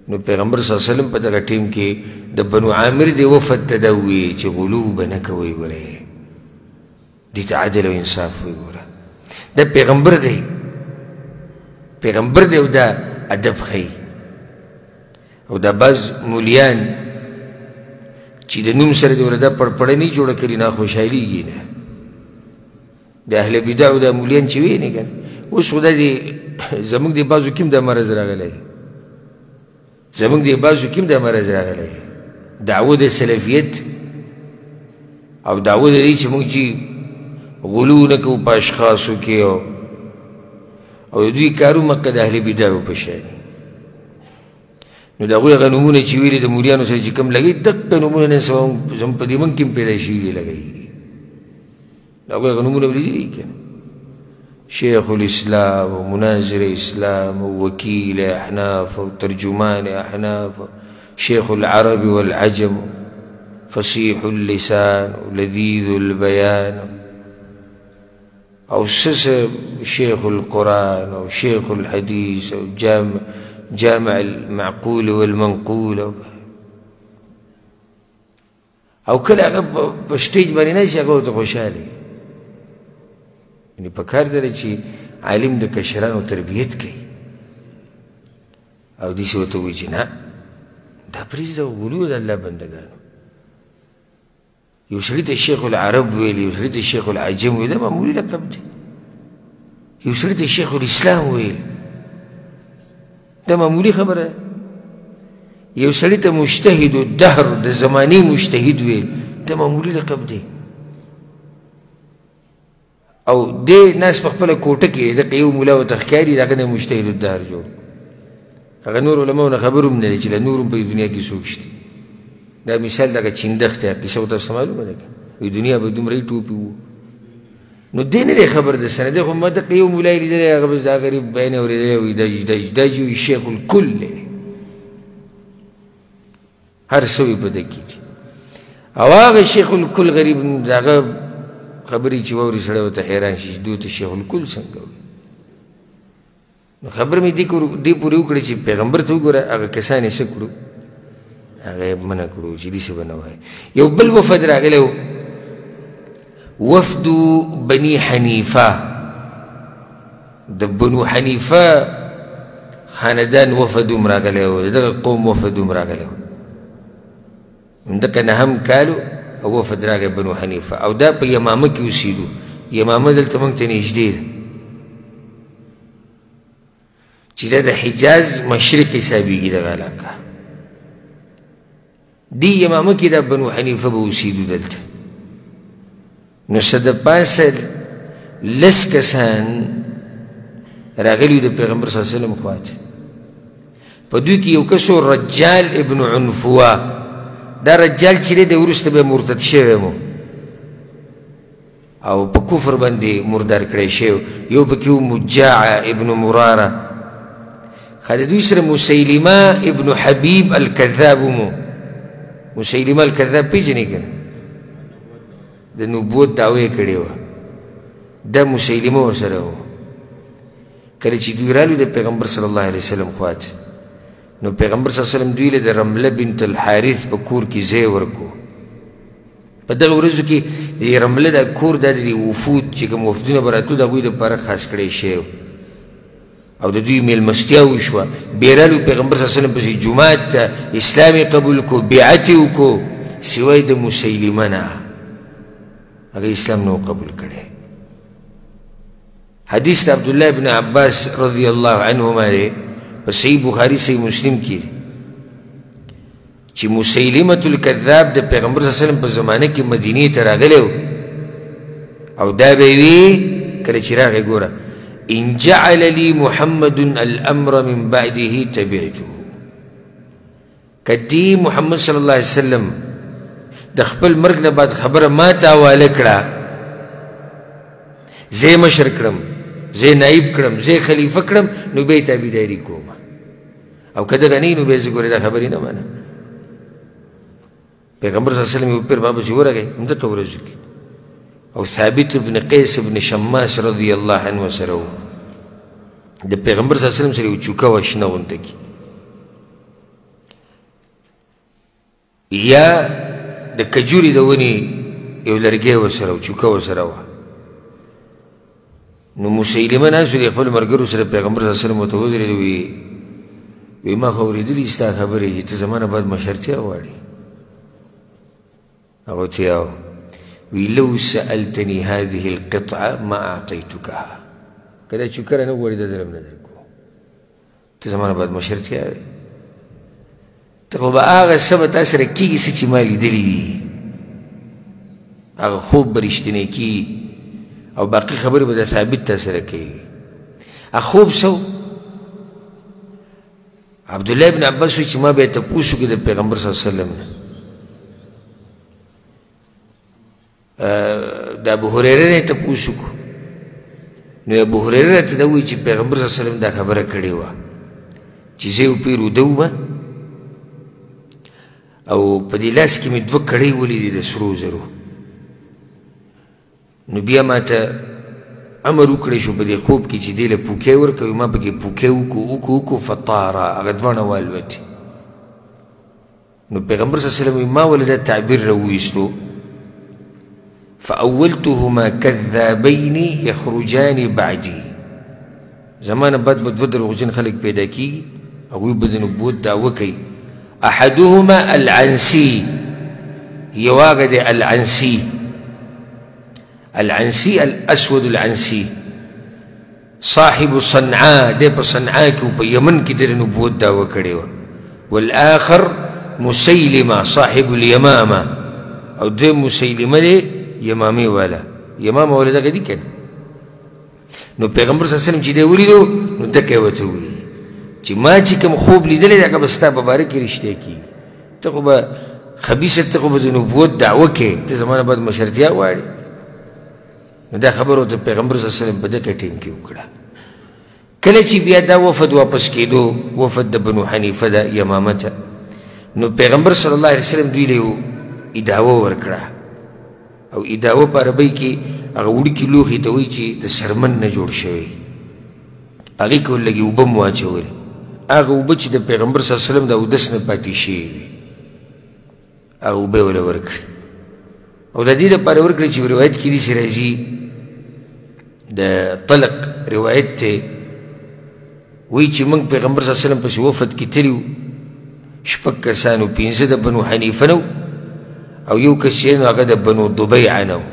نو پیغمبر صلی الله علیه وسلم په دغه ټیم کې د بنو عامر د وفد ته دا وویل چې غلو به نه کوئ، ګورئ دې ته عدل او انصاف وایي. ګوره دا پیغمبر دی، پیغمبر دی او دا ادب ښیي. او دا بعض مولیان چې د نوم سره دې ورته دا پړپړه نه جوړه کړي، نه خوشحالېږي نه. د اهل بدعو دا مولیان چې وینې که نه، اوس خو دا دې زموږ د بعضو کې هم دا مرض راغلی، زموږ د بعضو کې هم دا مرض راغلی، دعوه د سلفیت او دعوه د دې چې موږ چې غلو نه کوو په اشخاصو کې، او د دوی کارو مکه د اهل بدعو په شان. نو د هغوی هغه نومونه چې ویلي د مولیانو سره چې کوم لګوي، دقه نومونه نن سبا زموږ په دې موږ کې هم پیدا شوي دي، لګوي دي. د هغوی هغه نومونه لیدلي دي که نه؟ شیخ الاسلام و مناظر اسلام و وکیل احناف و ترجمان احناف و شیخ العرب والعجم فصیح اللسان و لذیذ البیان او څه شیخ القرآن او شیخ الحدیث او جامع المعقول والمنقول. او کله هغه په سټیج باندې نه شي، هغه ورته خوشحاله وي. یعنې په کار ده چې عالم د کشرانو تربیت کوي او داسې ورته ووایي چې نه، دا پرېږده، غلو د الله بندګانو. یو سړي ته شیخ العرب ویل، یو سړي ته شیخ العجم ویل، دا معمولي لقب دی. یو سړي ته شیخ الاسلام ویل، دا معمولي خبره ده. یو سړي ته مجتهد الدهر، د زمانې مجتهد ویل، دا معمولي لقب دی. او دې ناس په خپله کوټه کې دقه یو ملا ورته ښکاري، د هغه نه مجتهد الدهر جوړ. هغه نور علماو نه خبر هم نه دی چې له نور هم په دنیا کې څوک شته. دا مثال دغه چیندخ دی، قصه خو تاسو ته معلومه ده که وایي دنیا به دومره یې ټوپي وو. نو دی نه دی خبر د سره دی، خو ما دقه یو ملا یې لیدلی، هغه بس دا غریب بیان یې اورېدلی، وایي دا دا چې وایي شیخ الکل دی، هر څه وایي په ده کې دي. او هغه شیخ الکل غریب د هغه خبرې چې واوري سړی ورته حیران شي چې دوی ته شیخ الکل څنګه وایي. نو خبره مې دې پورې وکړه چې پیغمبر ته وګوره هغه کسان یې څه کړو، هغه یې منع کړو چې داسې به نه وایي. یو بل وفد راغلی و، وفد بني حنیفه، د بنو حنیفه خاندان وفد هم راغلی و، د دغه قوم وفد هم راغلی و. دغه نهم کالو او وفد راغی بنو حنیفه، او دا په یمامه کې اوسېدو. یمامه دلته موږ ته نږدې ده چې دا د حجاز مشرق حسابېږي دغه علاقه. دې یمامه کې دا بنو حنیفه به اوسېدو دلته. نو څه د پاسه لس کسان راغلي د پیغمبر صلی الله علیه وسلم خوا ته. په دوی کې یو کس و رجال ابن عنفوه. دا رجال چې دی وروسته بیا مرتد شوی و او په کفر باندې مردار کړی شوی. یو پکې و مجاعه ابن مراره. ښه د دوی سره مسیلمه ابن حبیب الکذاب مو. مسیلمه الکذاب پېژنې که نه؟ د نبوت دعوه یې کړې وه. دا مسیلمه ورسره و. کله چې دوی رالو د پیغمبر صلی الله علیه وسلم خوا ته، نو پیغمبر صلی الله علیه وسلم دوی له د رمله بنت الحارث په کور کې ځای ورکو. په دغه ورځو کې د رمله دا کور دا د وفود چې کوم وفدونه به راتلو د هغوی دپاره خاص کړی شوی او د دوی میلمستیا وشوه. بیا رالو پیغمبر صلی الله علیه وسلم پسې جومات ته، اسلام یې قبول کړو، بیعت یې وکړو، سوای د مسیلمه نه هغه اسلام نه قبول کړی. حدیث د عبدالله ابن عباس رضی الله عنهما دی په صحیح بخاري صحیح مسلم کې دی چې مسیلمة الکذاب د پیغمبر صلی الله علیه وسلم په زمانه کې مدینې ته راغلی او دا به وي کله چې راغی ګوره ان جعل لي محمد الامر من بعده تبعته. که دی محمد صلی الله علیه وسلم د خپل مرګ نه بعد خبره ما ته حواله کړه، زه یې مشر کړم، زه یې نایب کړم، زه یې خلیفه کړم، نو بیا یې تابعداري کومه، او که دغه نه نو بیا زه ګورې دا خبرې نه منم. پیغمبر صلی الله علیه وسلم یو پیر بابا پسې ورغی همدغه ورځو کې، او ثابت ابن قیس ابن شماس رضی الله عنه سره و. د پیغمبر صلی الله علیه وسلم سره یو چوکه وه شنه غونته کې، یا د کجوري د ونې یو لرګی ورسره و، چوکه ورسره وه. نو مسیلمه ناست دی خپلو ملګرو سره، پیغمبر صلی الله علیه وسلم ورته ودرېد، وایي ما خو اورېدلي ستا خبرې چې ته زما نه بعد مشرتیا غواړې. هغه ته یاو وی لو سألتني هذه القطعة ما أعطيتكها. که دا چوکره نه غواړي دا درم نه درکو، ته زما نه بعد مشرتیا وې، ته خو به هغه څه به تا سره کېږي څه چې ما لیدلي دي، هغه خوب به رښتینی کېږي او باقي خبرې به د ثابت تا سره کوي. هغه خوب څه و؟ عبدالله ابن عباس وایي چې ما بیا تپوس وکړ د پیغمبر صلی الله علیه وسلم نه، د ابو هریره نه یې تپوس وکړو، نو ابو هریره راته دا ووایي چې پیغمبر صلی الله علیه وسلم دا خبره کړې وه چې زه یو پیر وده وم او په دې لاس کې مې دوه کړۍ ولیدې د سرو زرو، نو بیا ما ته امر وکړی شو په دې خوب کې چې دې له پوکی ورکوي، ما پکې پوکی وکړو وکړو وکړو فطاره، هغه دواړه والوتې. نو پیغمبر صلی الله علیه وسلم ما ولې دا تعبیر راوویستو، فأولتهما کذابین یخرجان بعدي، زما نه بعد به دوه دروغجن خلک پیدا کیږي، هغوی به د نبوت دعوه کوي. احدهما العنسي، یو هغه دی العنسي، العنسي الاسود العنسي صاحب صنعاء، دی په صنعا کې په یمن کې د نبوت دعوه کړې وه. والآخر مسیلمه صاحب الیمامه، او دویم مسیلمه دی یمامې والا، یمامه والا دغه دي که نه. نو پیغمبر صلی الله علیه وسلم چې دی ولیدو نو دکه یې ورته وویل چې ما چې کوم خوب لیدلی دی هغه به ستا په باره کې رښتیا کېږي، ته خو به خبیثه، ته خو به د نبوت دعوه کوې، ته زما نه بعد مشرتیا غواړې. نو دا خبره ورته پیغمبر صلی الله علیه وسلم په دغه ټیم کې وکړه. کله چې بیا دا وفد واپس کېدو، وفد د بنو حنیفه د یمامه ته، نو پیغمبر صلی الله علیه وسلم دوی له یو اداوه ورکړه، او اداوه په عربۍ کې هغه وړوکي لوښي ته وایي چې د څرمن نه جوړ شوی، هغې کې ورلږې اوبه هم واچولې، هغه اوبه چې د پیغمبر صلی الله علیه وسلم د اودس نه پاتې شوې وي، هغه اوبه یې ورله ورکړې. او د دې لپاره ورکړې چې روایت کې داسې راځي، د طلق روایت دی، وایي چې موږ پیغمبر صلی الله علیه وسلم پسې وفد کې تللي وو، شپږ کسان وو، پنځه د بنو حنیفه نه وو او یو کس چې نو هغه د بنو ضبیعه نه وو.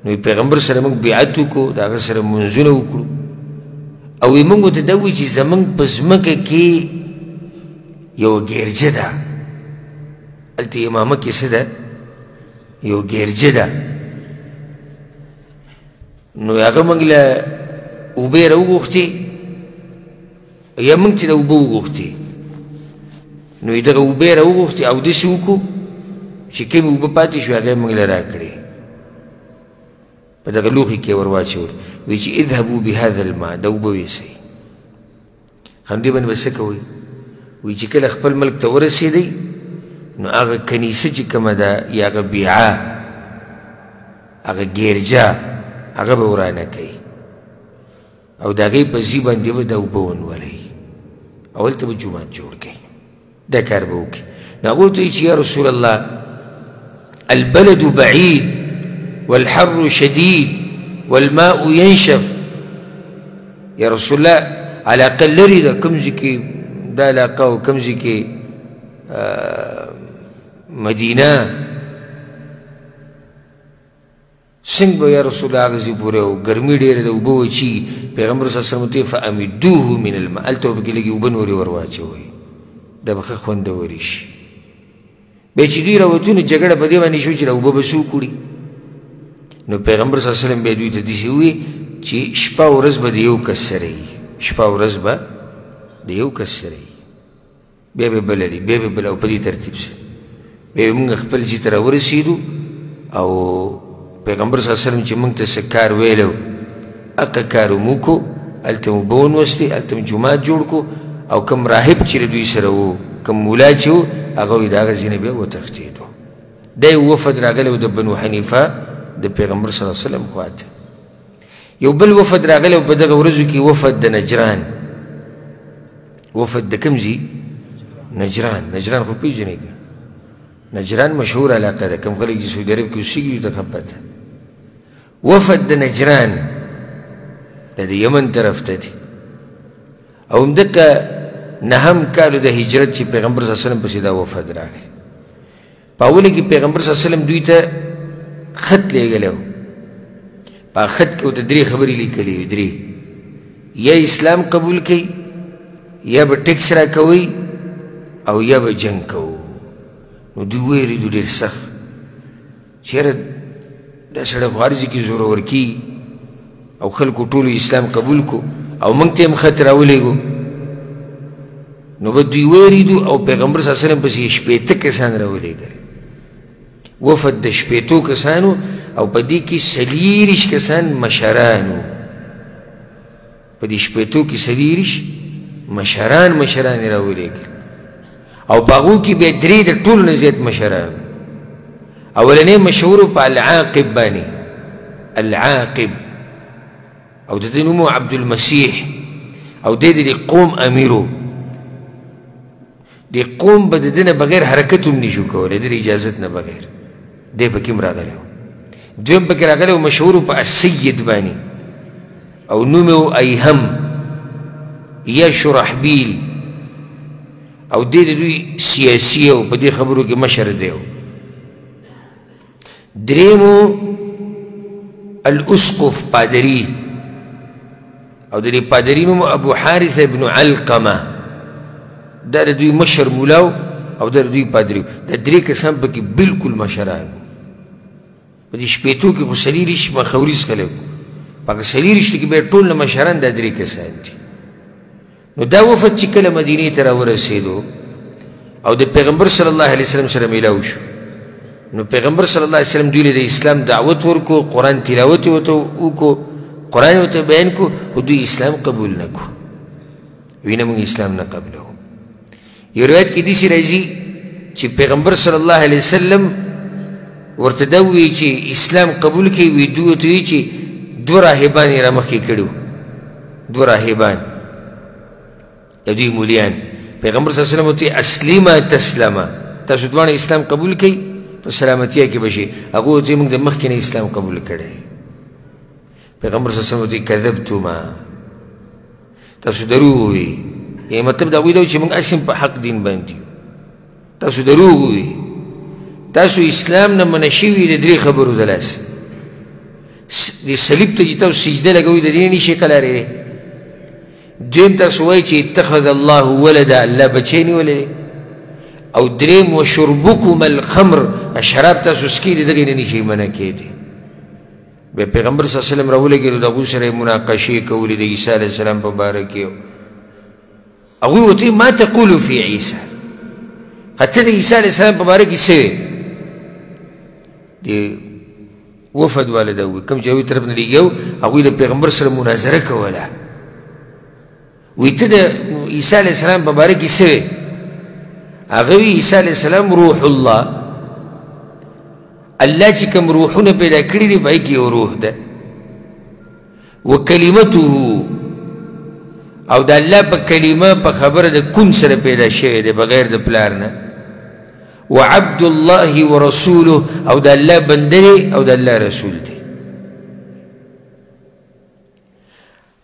نو پیغمبر سره موږ بیعت وکړو، د هغه سره مونځونه وکړو، او یې موږ ته دا ووایي چې زموږ په ځمکه کې یوه ګیرجه ده، هلته امامه کې څه ده، یو ګیرجه ده. نو هغه موږ له اوبه یې راوغوښتې، یا موږ چې د اوبه وغوښتې، نو یې دغه اوبه یې راوغوښتې او داسې وکړو چې کومې اوبه پاتې شوې هغه یې موږ له راکړې، په دغه لوښي کې یې ور واچول، وایي چې اذهبو بهذا الماء، دا اوبه ویسئ. همدې باندې به څه کوئ؟ وایي چې کله خپل ملک ته ورسېدئ نو هغه کنیسه چې کومه ده یا هغه بیعه، هغه ګیرجه، هغه به ورانه کوي او د هغې په ځي باندې به دا اوبه ونولئ او هلته به جومات جوړ کړئ، دا کار به وکړي. نو هغوی ته وایي چې یا رسول الله البلد بعید والحر شدید والماء ينشف، یا رسول الله علاقه لرې ده، کوم ځای کې دا علاقه او کوم ځای کې مدینه، څنګه به یا رسول الله هغه ځای پورې او ګرمي ډېره ده، اوبه وچېږي. پیغمبر صلی الله علیه وسلم ته فامدوه من الماء، هلته به پکې لږې اوبه نورې ور واچوئ، دا به ښه خوندورې شي. بیا چې دوی راوتو نو جګړه په دې باندې شو چې دا اوبه به څوک وړي. نو پیغمبر صلی الله علیه وسلم بیا دوی ته داسې وویل چې شپه ورځ به د یو کس سره وي، شپه ورځ به د یو کس سره وي، بیا به بل لري، بیا به بل، او په دې ترتیب سره بیا به موږ خپل ځای ته راورسېدو. او پیغمبر صلی الله علیه وسلم چې موږ ته څه کار ویلی و هغه کار مو وکړو، هلته مو اوبه ونوستې، هلته مو جومات جوړ کړو، او کوم راهب چې له دوی سره و، کوم ملا چې و، هغه وایي د هغه ځای نه بیا وتښتېدو. دا یو وفد راغلی و د بنو حنیفه د پیغمبر صلی الله علیه وسلم خوا ته. یو بل وفد راغلی و په دغه ورځو کې، وفد د نجران، وفد د کوم ځای؟ نجران. نجران خو پېژنئ که نجران مشهور علاقه ده، کوم خلک چې سعودي عرب کې اوسېږي ورته ښه پته. وفد د نجران دا د یمن طرف ته دی، او همدغه نهم کالو د هجرت چې پیغمبر صلی الله علیه وسلم پسې دا وفد راغی. په اوله کې پیغمبر صلی الله علیه وسلم دوی ته خط لېږلی و. په خط کې ورته درې خبرې لیکلې وې، درې: یا اسلام قبول کړئ، یا به ټیکس راکوئ، او یا به جنګ کوو. نو دوی وویرېدو ډېر سخت چې یاره دا سړی خو هر ځای کې زورور کېږي او خلکو ټولو اسلام قبول کو او موږ ته یې هم خط راولېږو. نو به دوی وویرېدو او پیغمبر صلی الله علیه وسلم پسې یې 60 کسان راولېږل، وفد د 60 کسانو، او په دې کې 24 کسان مشران وو. په دې 60 کې 24 مشران یې راولېږل، او په هغو کې بیا درې د ټولو نه زیات مشران. اولنی مشهور په العاقب باندې، العاقب، او د ده نوم عبد المسیح، او دی د دې قوم امیر و. دې قوم به د ده نه بغیر حرکت هم نشو کولی، د ده اجازت نه بغیر. دی پکې هم راغلی و. دویم پکې راغلی و مشهور په السید باندې، او نوم یې و ایهم یا شرحبیل، او دی د دوی سیاسي او په دې خبرو کې مشر دی. دریم الاسقف پادری، او د دې پادری نوم ابو حارث ابن علقمه، دا د دوی مشر مولا او دا د دوی پادری. دا درې کسان پکې بالکل مشران وو. په دې 60 کې خو 24 مخوریز خلک وو، په هغه 24 کې بیا ټول نه مشران دا درې کسان دي. نو دا وفد چې کله مدینې ته راورسېدو او د پیغمبر صلی الله علیه وسلم سره میلاو شو، نو پیغمبر صلی الله علیه وسلم دوی له د اسلام دعوت ورکو، قرآن تلاوت یې ورته وکړو، قرآن یې ورته بیان کړو، خو دوی اسلام قبول نه کړو، وایي نه موږ اسلام نه قبلو. یو روایت کې داسې راځي چې پیغمبر صلی الله علیه وسلم ورته دا ووایي چې اسلام قبول کړئ، وایي دوی ورته وایي چې دوه راهبان یې رامخکې کړي وو، دوه راهبان د دوی مولیان. پیغمبر صلی الله علیه وسلم ورته اسلمه تسلمه، تاسو دواړه اسلام قبول کړئ په سلامتیا کې به شئ. هغوی ورته موږ د مخکې نه اسلام قبول کړی. پیغمبر صلی الله علیه وسلم ورته کذبتما، تاسو دروغ ووایئ. یعنې مطلب د هغوی دا و چې موږ هسې هم په حق دین باندې یو، تاسو دروغ ووایئ، تاسو اسلام نه منع شوي د درې خبرو د لاسه. دې صلیب ته چې تاسو سجده لګوئ د دې نه نشئ قلارېدی. دویم تاسو وایئ چې اتخذ الله ولدا، الله بچی نیولی دی. او دریم وشربکم الخمر، شراب تاسو څکئ د دغې نه نشئ منع کېدی. بیا پیغمبر صلی الله علیه وسلم راولېږلو، د هغوی سره یې مناقشې کولې د عیسی علیه السلام په باره کې. هغوی ورته وایي ما تقول فی عیسی، ته د عیسی علیه السلام په باره کې څه وایې؟ د وفد والا دا ووایي کوم چې هغوی طرف نه لېږي، هغوی د پیغمبر سره مناظره کوله. وایي ته د عیسی علیه السلام په باره کې څه وایې؟ هغه وایي عیسی علیه السلام روح الله، الله چې کوم روحونه پیدا کړي دي په هغې کې یو روح ده، وکلمته، او د الله په کلمه په خبره د کن سره پیدا شوی دی بغیر د پلار نه، وعبد الله ورسوله، او د الله بنده دی او د الله رسول دی.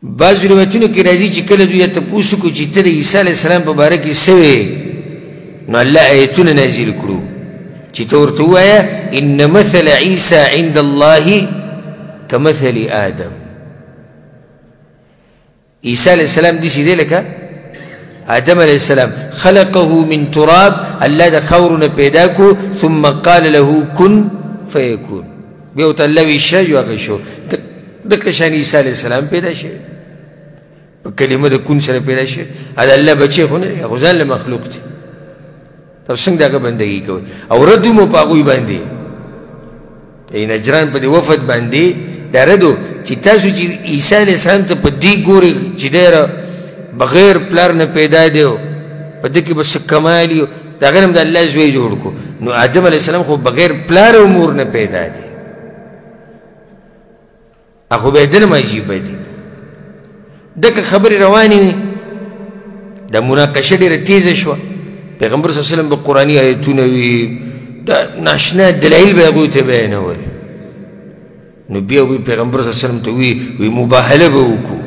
بعض روایتونو کې راځي چې کله دوی تپوس وکړو چې ته د عیسی علیه السلام په باره کې څه وایې، نو الله آیتونه نازل کړو چې ته ورته ووایه ان مثل عیسی عند الله کمثل آدم. عیسی علیه السلام داسې دی لکه آدم علیه السلام، خلقه من تراب، الله د خاورو نه پیدا کړو، ثم قال له کن فیکون، بیا ورته الله وایي شه، هغه شو. دقه شان عیسی علیه السلام پیدا شوی په کلمه د کن سره پیدا شوی. د الله بچی خو نه دی، هغه ځان له مخلوق دی، تاسو څنګه د هغه بندګي کوئ؟ او رد مو په هغوی باندې، د نجران په دې وفد باندې دا رد و چې تاسو چې عیسی علیه السلام ته په دې ګورئ چې دی بغیر پلار نه پیدا دی، په دې کې به څه کمال وي، د هغه نه هم د الله زوی جوړ کړو، نو آدم علیه السلام خو بغیر پلار او مور نه پیدا دی، هغه بیا دنم عجیبه دی. دغه خبرې روانې وې، دا مناقشه ډېره تیزه شوه. پیغمبر صلی الله علیه وسلم به قرآني آیتونه وي، دا ناشنا دلایل به هغوی ته بیانول. نو بیا وی پیغمبر صلی الله علیه وسلم ته وی وی مباهله به وکړو،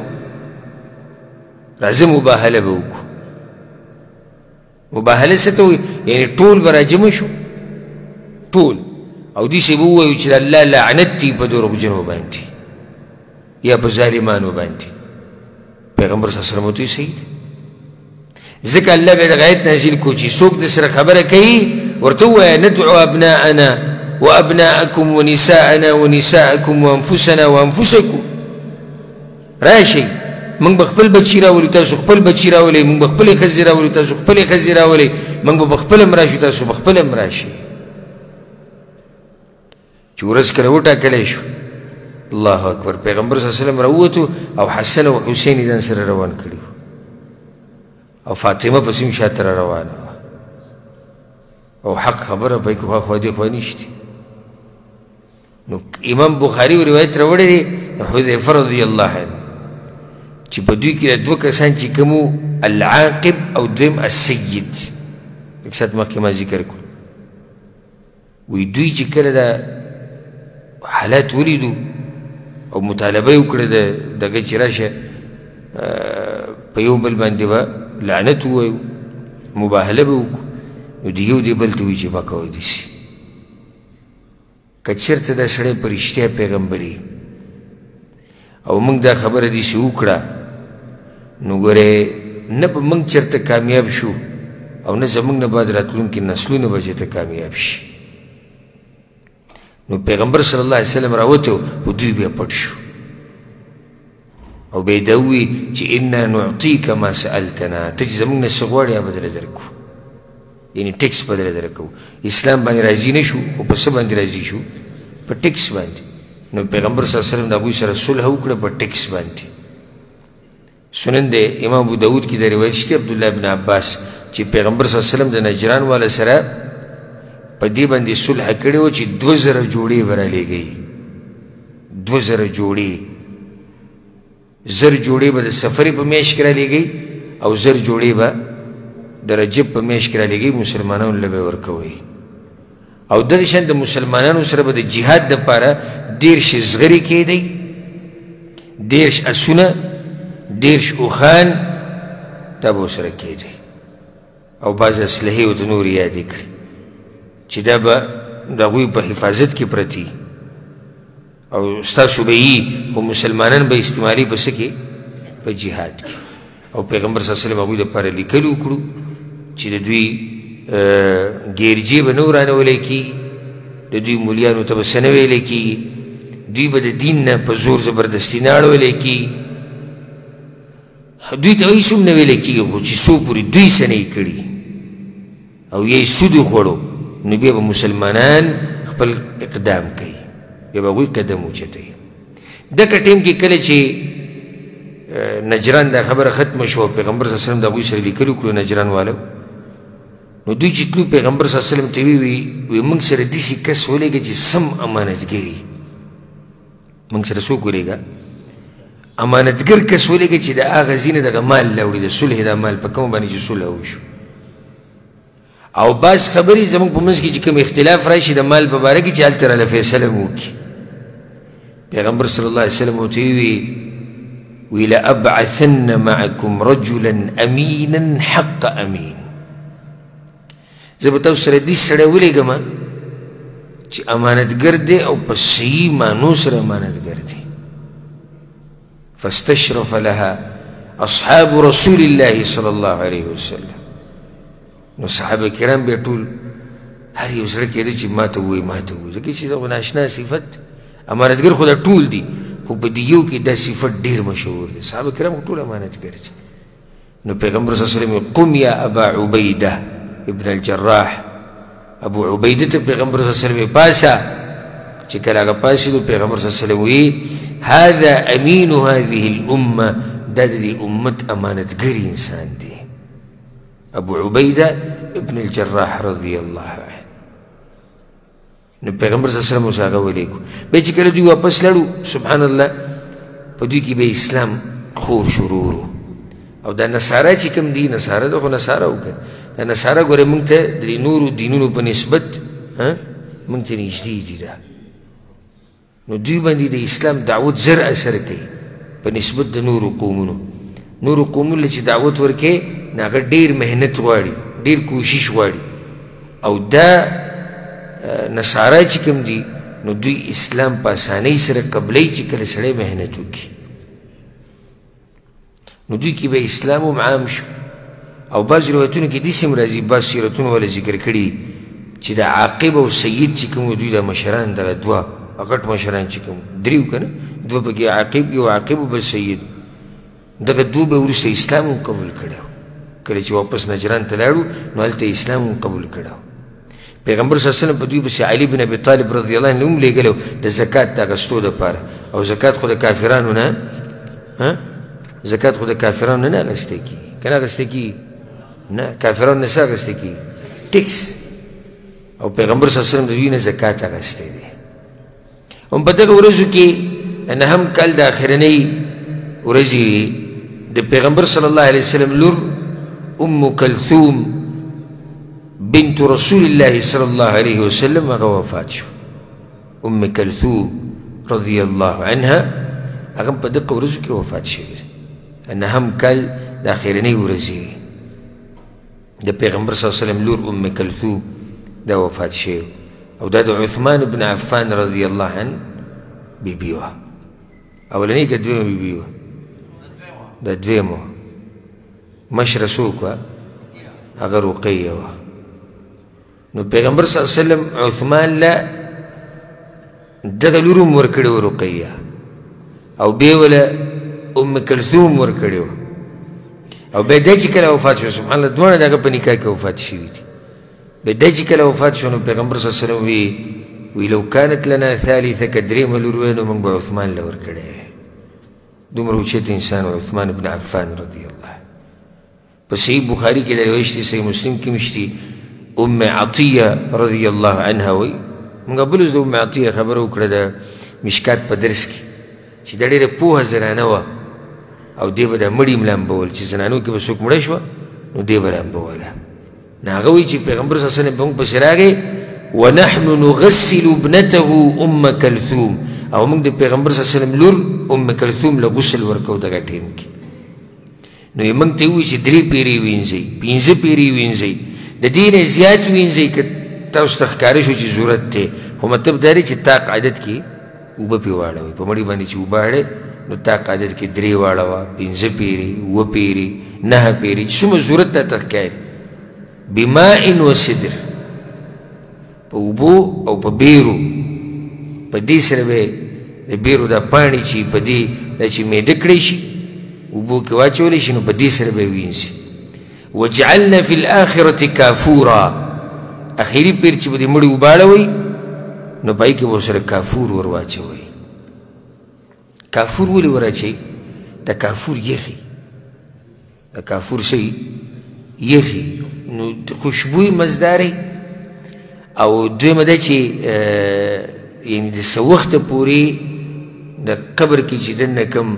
راځه مباهله به وکړو. مباهله څه ته وایي؟ یعنې ټول به راجمع شو، ټول. او داسې به ووایو چې د الله لعنت دی په دروغجنو باندې یا په ظالمانو باندې. پیغمبر صلی الله علیه وسلم ورته صحیح دی، ځکه الله به دغه آیت نازل کړو چې څوک د سره خبره کوي ورته ووایه ندعو ابناءنا وابناءکم ونساءنا ونساءکم وانفسنا وانفسکم. راشئ موږ به خپل بچي راولو، تاسو خپل بچي راولئ، موږ به خپلې ښځې راولو، تاسو خپلې ښځې راولئ، موږ به په خپله هم راشو، تاسو به خپله هم راشئ. چې ورځ کله وټاکلی شو، الله اکبر، پیغمبر صلی الله علیه وسلم راووتو او حسن او حسین یې ځان سره روان کړي او فاطمه پسې هم شاته را روانه وه. او حق خبره په کې خوا دې خوا نشته. نو امام بخاري روایت راوړی دی حذیفه رضی الله عنه چې په دوی کې دوه کسان چې کوم العاقب او دویم السید، لږ ساعت مخکې ما ذکر کړو، وی دوی چې کله دا حالات ولیدو او مطالبه یې وکړه د دغه چې راشه په یو بل باندې به لعنت ووایو، مباهله به وکړو، نو د یو دې بل ته وایي چې مه کوئ داسې. که چېرته دا سړی په رښتیا پیغمبري او موږ دا خبره داسې وکړه، نو ګورې نه به موږ چېرته کامیاب شو او نه زموږ نه بعد راتلونکي نسلونه به چېرته کامیاب شي. نو پیغمبر صلی الله علیه وسلم راوتی خو دوی بیا پټ شو او بیا یې دا وویل چې انا نعطیک ما سألتنا، ته چې زموږ نه څه غواړې هغه به درله درکړو، یعنی ټیکس به درله درکوو. اسلام باندې راضي نه شو خو په څه باندې راضي شو؟ په ټیکس باندې. نو پیغمبر صلی الله علیه وسلم د هغوی سره صلح وکړه په ټیکس باندې. سنن د امام ابو داود کې د روایت شته عبدالله بن عباس چې پیغمبر صلی الله علیه وسلم د نجران والا سره په دې باندې صلح کړې وه چې 2000 جوړې به رالیږي، 2000 جوړې، 1000 جوړې به د سفرې په میاشت کې رالیږي او 1000 جوړې به د رجب په میاشت کې رالیږي، مسلمانانو له به یې ورکوي. او دغه شان د مسلمانانو سره به د جهاد دپاره 30 زغرې کېدی، 30 اسونه، 30 اوښان دا به ورسره کېدی او بعضې اسلحې ورته نورې یادې کړې چې دا به د هغوی په حفاظت کې پرتې او ستاسو به یي، خو مسلمانان به استعمالي په څه کې؟ په جهاد کې. او پیغمبر صلی الله علیه وسلم هغوی دپاره لیکل وکړو چې د دوی ګیرجې به نه ورانولی کېږي، د دوی مولیانو ته به څه نه ویلی کېږي، دوی به د دین نه په زور زبردستي نه اړولی کېږي، دوی ته هېڅ هم نه ویلی کېږي، خو چې څو پورې دوی څه نه یې کړي او یا یې سود وخوړو نو بیا به مسلمانان خپل اقدام کوي، بیا به هغوی قدم اوچتوي. دغه ټایم کې کله چې نجران دا خبره ختمه شوه، پیغمبر صلی الله علیه وسلم د هغوی سره لیکل وکړو نجران والو، نو دوی چې تلو پیغمبر صلی الله علیه وسلم ته وی وی موږ سره داسې کس ولېږه چې سم امانتګر وي، موږ سره څوک ولېږه؟ امانتګر کس ولېږه چې د هغه ځای نه دغه مال راوړي، د صلح دا مال په کوم باندې چې صلح وشو. او بعض خبرې زموږ په منځ کې چې کوم اختلاف راشي د مال په باره کې چې هلته راله فیصله هم وکړي. پیغمبر صلی الله علیه وسلم ورته وویل وی لأبعثن معكم رجلا أمينا حق أمين، زه به تاسو سره داسې سړی ولېږم چې امانتګر دی او په صحیح معنو سره امانتګر دی. فاستشرف لها أصحاب رسول الله صلی الله علیه وسلم. نو صحابه کرام بیا ټول هر یو زړه کېده چې ما ته ووایي ما ته ووایي، ځکه چې دا خو ناشنا صفت امانتګر خو دا ټول دي، خو په دې یو کې دا صفت ډېر مشهور دی. صحابه کرام خو ټول امانتګر دي. نو پیغمبر صلی الله علیه وسلم قم یا ابا عبیده ابن الجراح، ابو عبیده ته پیغمبر صلی الله علیه وسلم پاسه، چې کله هغه پاڅېدو پیغمبر صلی الله علیه وسلم ویي هذا امین هذه الامه، دا د دې امت امانتګر انسان دی، ابو عبیده ابن الجراح رضی الله عنه. نو پیغمبر صلی الله علیه وسلم اوس هغه ولیکو. بیا چې کله دوی واپس لاړو، سبحان الله، په دوی کې به اسلام خور شروع ورو. او دا نصارا چې کوم دي، نصارا دا خو نصارا وکړه، دا نصارا ګورې موږ ته د نورو دینونو په نسبت موږ ته نږدې دي. دا نو دوی باندې د اسلام دعوت زر اثر کوي په نسبت د نورو قومونو. نورو قومونو له چې دعوت ورکوي نو هغه ډېر محنت غواړي، ډېر کوشش غواړي، او دا نصارا چې کوم دي نو دوی اسلام په اسانۍ سره قبلوي چې کله سړی محنت وکړي، نو دوی کې به اسلام هم عام شو. او بعض روایتونو کې داسې هم راځي، بعض سیرتونو والا ذکر کړي چې د عاقب او سید چې کوم دوی دا مشران دغه دوه غټ مشران چې کوم دریو که نه، دوه پکې عاقب، یو عاقب بل سید، دغه دوه به وروسته اسلام هم قبول کړی. کله چې واپس نجران ته لاړو نو هلته اسلام هم قبول کړی. پیغمبر صلی الله علیه وسلم په دوی پسې علي بن ابي طالب رضی الله عنه هم لېږلی د زکات د اخیستو دپاره، او زکات خو د کافرانو نه، زکات خو د کافرانو نه اخیستی کېږي که نه اخیستی کېږي؟ نه، کافرانو نه څه اخیستی کېږي؟ ټیکس. او پیغمبر صلی الله علیه وسلم د دوی نه زکات اخیستی دی. هم په دغه ورځو کې نهم کال د اخرنۍ ورځې د پیغمبر صلی الله علیه وسلم لور ام کلثوم بنت رسول الله صلی الله علیه وسلم هغه وفات شو. ام کلثوم رضی الله عنها هغه په دغه ورځو کې وفات شوې ده. نهم کال د اخرنۍ ورځې د پیغمبر صلی الله علیه وسلم لور ام کلثوم دا وفات شوی، او دا د عثمان بن عفان رضی الله عنه بیبي وه. اولنۍ که دویمه بیبي وه؟ دا دویمه وه. مشره څوک وه؟ هغه رقیه وه. نو پیغمبر صلی الله علیه وسلم عثمان له دغه لور هم ورکړې وه رقیه، او بیا وله ام کلثوم ورکړې وه. او بیا دی چې کله وفات شو، سبحان الله، دواړه د هغه په نکاح کې وفات شوي دي. بیا دی چې کله وفات شو نو پیغمبر صلی الله علیه وسلم وی لو کانت لنا ثالثه، که درېیمه لور وی نو موږ به عثمان له ورکړی وی. دومره اوچت انسان عثمان بن عفان رضی الله. په صحیح بخاري کې دا روایت دی، صحیح مسلم کې هم شته. ام عطیه رضی الله عنها وایي، موږ بل ورځ د ام عطیه خبره وکړه د مشکات په درس کې، چې دا ډېره پوهه زنانه وه، او دې به دا مړي هم لامبول، چې زنانو کې به څوک مړه شوه نو دې به لامبوله. نو هغه وایي چې پیغمبر صلی الله علیه وسلم په موږ پسې راغی، ونحن نغسل ابنته ام کلثوم، او موږ د پیغمبر صلی الله علیه وسلم لور ام کلثوم له غسل ورکوو دغه ټایم کې. نو یې موږ ته وویل چې درې پیرې وینځئ، پنځه پیرې وینځئ، د دې نه زیات وینځئ که تاسو ته ښکاره شو چې ضرورت دی، خو مطلب دا دی چې طاق عدد کې اوبه پرې واړوئ. په مړي باندې چې اوبه اړئ نو طاق عدد کې درې واړوه، پنځه پیرې، اووه پیرې، نهه پیرې، چې څومره ضرورت تاته ښکاري. بماء و صدر، په اوبو او په بیرو، په دې سره به د بیرو دا پاڼې چې په دې دا چې میده کړی شي اوبو کې واچولی شي نو په دې سره به یې وینځي. وجعلنا فی الآخرة کافورا، اخري پیر چې به دې مړي وباړوئ نو په هغې کې به ورسره کافور ور واچوئ. کافور ولې وراچوي؟ د کافور یخي، د کافور څه یخي، نو خوشبوی مزداري. او دویمه ده چې یعنې د څه وخته پورې د قبر کې چې دننه کوم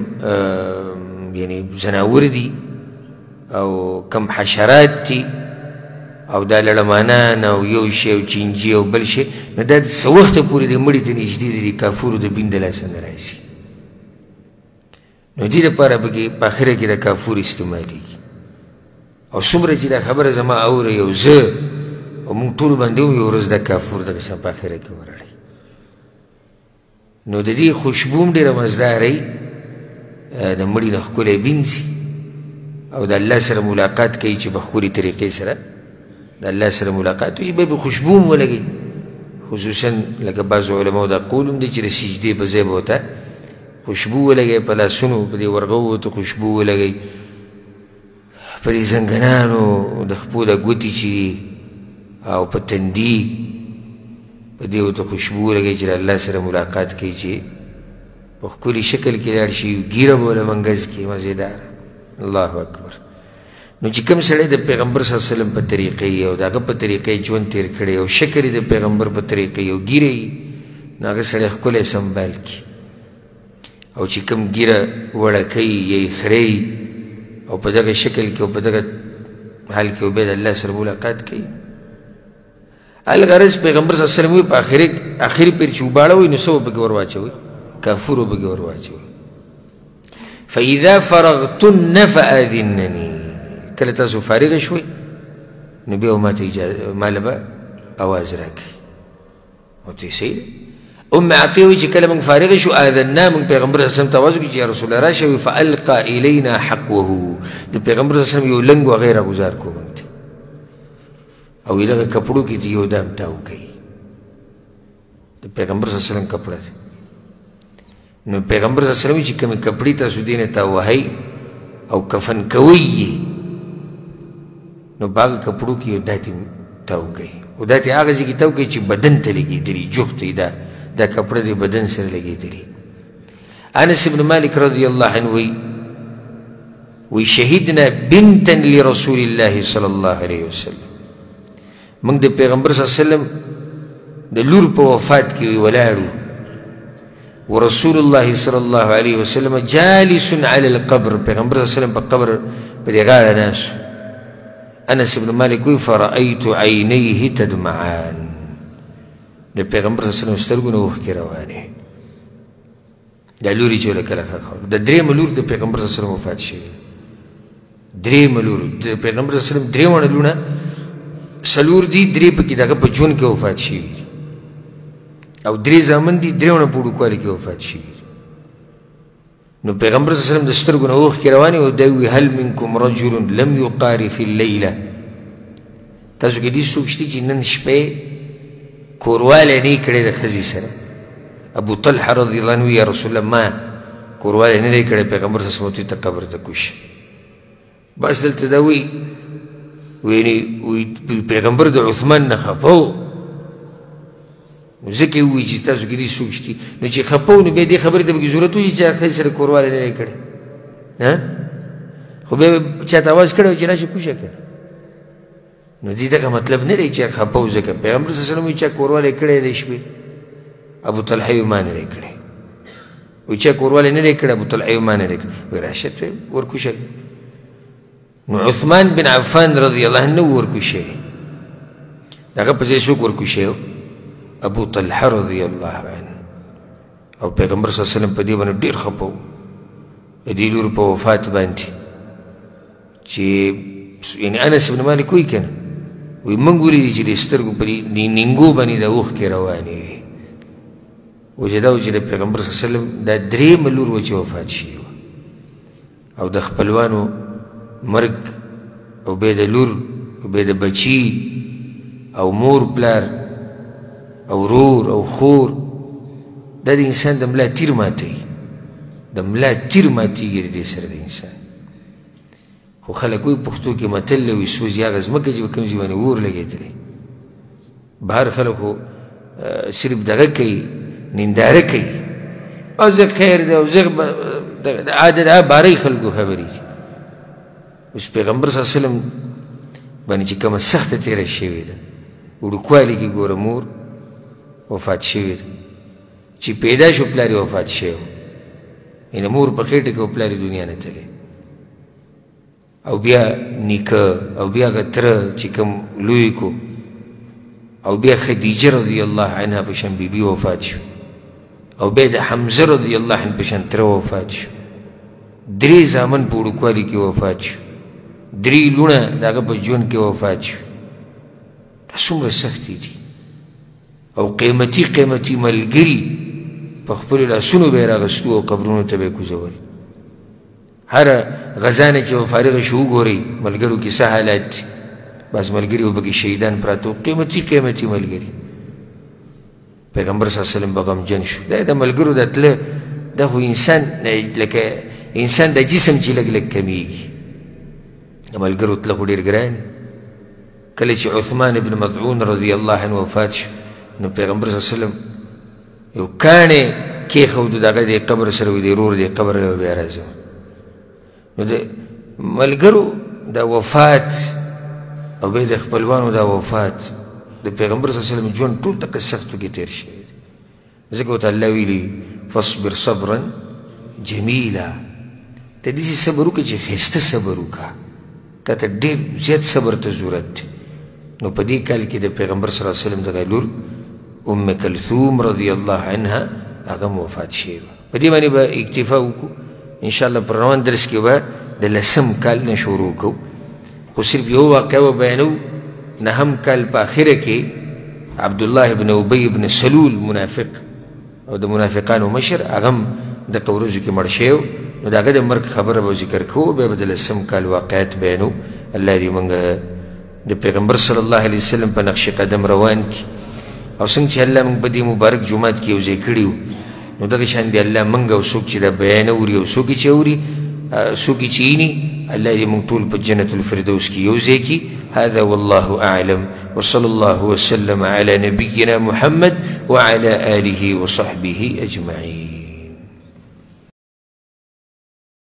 یعنې ځناور دي او کم حشرات دي او دا لړمانان او یو شی او چینجي او بل شی، نو دا د څه وخته پورې د مړي ته نږدې دي، د کافورو د بین د لاسه نه راځي. نو دې دپاره پکې په اخره کې د کافور استعمالېږي. او څومره چې دا خبره زما اوري او زه او موږ ټولو باندې هم یو ورځ د کافور دغه شان په اخره کې ورړي. نو د دې خوشبو هم ډېره مزداره وي، د مړي نه ښکلی بینځي او د الله سره ملاقات کوي چې په ښکلې طریقې سره د الله سره ملاقات وشي، بیا به خوشبو هم ولګوي. خصوصا لکه بعضو علماو دا قول هم دی چې د سجدې په ځای به ورته خوشبو ولګوي، په لاسونو په دې ورغوو ورته خوشبو ولګوي، په دې زنګنانو د خپو د ګوتې چې دي او په تندي په دې ورته خوشبو ولګوي چې د الله سره ملاقات کوي، چې په ښکلي شکل کې لاړ شي، ږیره به له منګز کې مزېداره. الله اکبر. نو چې کوم سړی د پیغمبر صلی الله علیه وسلم په طریقې او د هغه په طریقې ژوند تېر کړی او شکر یې د پیغمبر په طریقې او ږیره یې، نو هغه سړی ښکلی سنبال کړي. او چې کوم ږیره وړه کوي یا یې خرېي او په دغه شکل کې او په دغه حال کې بیا د الله سره ملاقات کوي. الغرض پیغمبر صلی الله علیه وسلم وایي په اخري پیر چې وباړوئ نو څه به پکې ور واچوئ؟ کافور به پکې ور واچوئ. فاذا فرغتن فآذنني، کله تاسو فارغ شوئ نو بیا ماته اجازه، ما له به اواز راکړئ. او ته صحیح ده. ام عطیه وایي چې کله موږ فارغ شو، آذنا، موږ پیغمبر صلی الله علیه وسلم ته اواز وکړو چې یا رسول الله راشه. وایي فالقا الینا حقوه، د پیغمبر صلی الله علیه وسلم یو لنګ وغیره ګزار کو موږ ته، او یې دغه کپړو کې یو دام تاو کوي. د پیغمبر صلی الله علیه وسلم کپړه ده. نو پیغمبر صلی الله علیه وسلم چې کومې کپړې تاسو دې نه تاوهئ او کفن کوئ یې، نو په هغه کپړو کې یو داتې تاو کوي، او داتې هغه ځای کې تاو کوي چې بدن ته لګېدلي، جوخت یې دا کپړه د بدن سره لګېدلي. انس بن مالک رضی الله عنه وایي، وی شهدنا بنتا لرسول الله صلی الله علیه وسلم، موږ د پیغمبر صلی الله علیه وسلم د لور په وفات کې ولاړو، ورسول الله صلی الله علیه وسلم جالس علی القبر، پیغمبر صلی الله علیه وسلم په قبر په دې غاړه ناست. انس بن مالک وایي فرأیت عینیه تدمعان، د پیغمبر صلی الله علیه وسلم سترګو نه اوښکې روانې. دا لوري چې له کله ښه د درېیمه لور د پیغمبر صلی الله علیه وسلم وفات شوی. درېیمه لور د پیغمبر صلی الله علیه وسلم درې واړه لوڼه څلور دي، درې پکې دغه په ژوند کې وفات شوي دي، او درې زامن دي، درې واړه په وړوکوالي کې وفات شوي دي. نو پیغمبر صلی الله علیه وسلم د سترګو نه اوښکې روانې، او دی وایي هل منکم رجل لم یقارف اللیله، تاسو کې دې څوک شته چې نن شپه کوروالی نه کړی د ښځې سره؟ ابو طلحه رضی الله عنه یا رسول الله ما کوروالی نه دی کړی. پیغمبر صلی الله علیه وسلم ته قبر ته کوش. بس دلته دا وایي، ویلي پیغمبر د عثمان نه خفه و، نو ځکه یې ووایي چې تاسو کې دې څوک شتي. نو چې خفه و، نو بیا دې خبرې ته پکې ضرورت و چې چا ښځې سره کوروالی نه دی کړی، خو بیا چا ته اواز کړی و چې راشه کوشه کړه. نو دې دغه مطلب نه دی چې خفه و، ځکه پیغمبر صلی الله علیه وسلم وایي چا کوروالی کړی دی شپې؟ ابو طلحه یې ما نه دی کړی. وایي چا کوروالی نه دی کړی؟ ابو طلحه یې ما نه دی کړی. وایي راشه ته ورکوشه. نو عثمان بن عفان رضی الله عنه ورکوشه، دغه په ځای څوک ورکوشه؟ ابو طلحه رضی الله عنه. او پیغمبر صلی الله علیه وسلم په دې باندې ډېر خفه و، د دې لور په وفات باندې چې یعنې انس بن مالک وایي که نه، وایي موږ ولیدې چې د سترګو په دې نینګو باندې د اوښکې روانې وې. وجه دا وه چې د پیغمبر صلی الله علیه وسلم دا درېیمه لور وه چې وفات شوې وه، او د خپلوانو مرګ او بیا د لور او بیا د بچي او مور پلار او ورور او خور، دا د انسان د ملا تیر ماتوي، د ملا تیر ماتېږي د دې سره د انسان. خو خلک وایي پښتو کې متل دی، وایي سوځي هغه ځمکه چې په کوم ځای باندې اور لګېدلی. بهر خلک خو صرف دغه کوي، ننداره کوي، او زه خیر دی، او زه د بارۍ خلکو خبرې دي. اوس پیغمبر صلی الله علیه وسلم باندې چې کومه سخته تېره شوې ده، وړوکوالي کې ګوره مور وفات شوې ده، چې پیدا شو پلار یې وفات شوی، یعنې مور په خېټه کې و پلار یې دنیا نه تللی، او بیا نیکه، او بیا هغه تره چې کوم لوی کو، او بیا خدیجه رضی الله عنها په شان بیبي وفات شو، او بیا د حمزه رضی الله عنه په شان تره وفات شو، درې زامن په وړوکوالي کې وفات شو، درې لوڼه د هغه په ژوند کې وفات شو. دا څومره سختې دي، او قیمتي قیمتي ملګري په خپلو لاسونو به یې راغستو او قبرونو ته به یې کوزول. هره غزا نه چې به فارغه شو وګورئ ملګرو کې څه حالات دي، بعض ملګري به پکې شهیدان پراته وو، قیمتي قیمتي ملګري. پیغمبر صلی الله علیه وسلم به غمجن شو. دا د ملګرو د تله دا خو انسان لکه انسان د جسم چې لږ لږ کمیږي، د ملګرو تله خو ډېر ګران. کله چې عثمان ابن مطعون رضی الله عنه وفات شو، نو پیغمبر صلی الله علیه وسلم یو کاڼی کېښود د هغه د قبر سره، وایي د ورور د قبر له بیا راځم. نو د ملګرو د وفات او بیا د خپلوانو د وفات د پیغمبر صلی الله علیه وسلم ژوند ټول دقه سختو کې تېر شوی دی. ځکه ورته الله ویلي فاصبر صبرا جمیلا، ته داسې صبر وکړه چې ښایسته صبر وکړه، تا ته ډېر زیات صبر ته ضرورت دی. نو په دې کال کې د پیغمبر صلی الله علیه وسلم دغه لور ام کلثوم رضی الله عنها هغه هم وفات شوې وه. په دې باندې به اکتفا وکړو انشاءالله. په روان درس کې به د لسم کال نه شروع کوو، خو صرف یو واقعه به بیانوو. نهم کال په اخره کې عبدالله ابن ابی ابن سلول منافق او د منافقانو مشر، هغه هم دغه ورځو کې مړ شوی و. نو د هغه د مرګ خبره به ذکر کوو، بیا به د لسم کال واقعات بیانو. الله دې موږ د پیغمبر صلی الله علیه وسلم په نقش قدم روان کړي، او څنګه چې الله موږ په دې مبارک جومات کې یو ځای کړي وو، نو دغه شان دې الله موږ او څوک چې دا بیان اوري او څوک چې اوري څوک چې ویني، الله دې موږ ټول په جنت الفردوس کې یو ځای کړي. هذا والله أعلم، وصلى الله وسلم على نبينا محمد وعلى آله وصحبه أجمعين.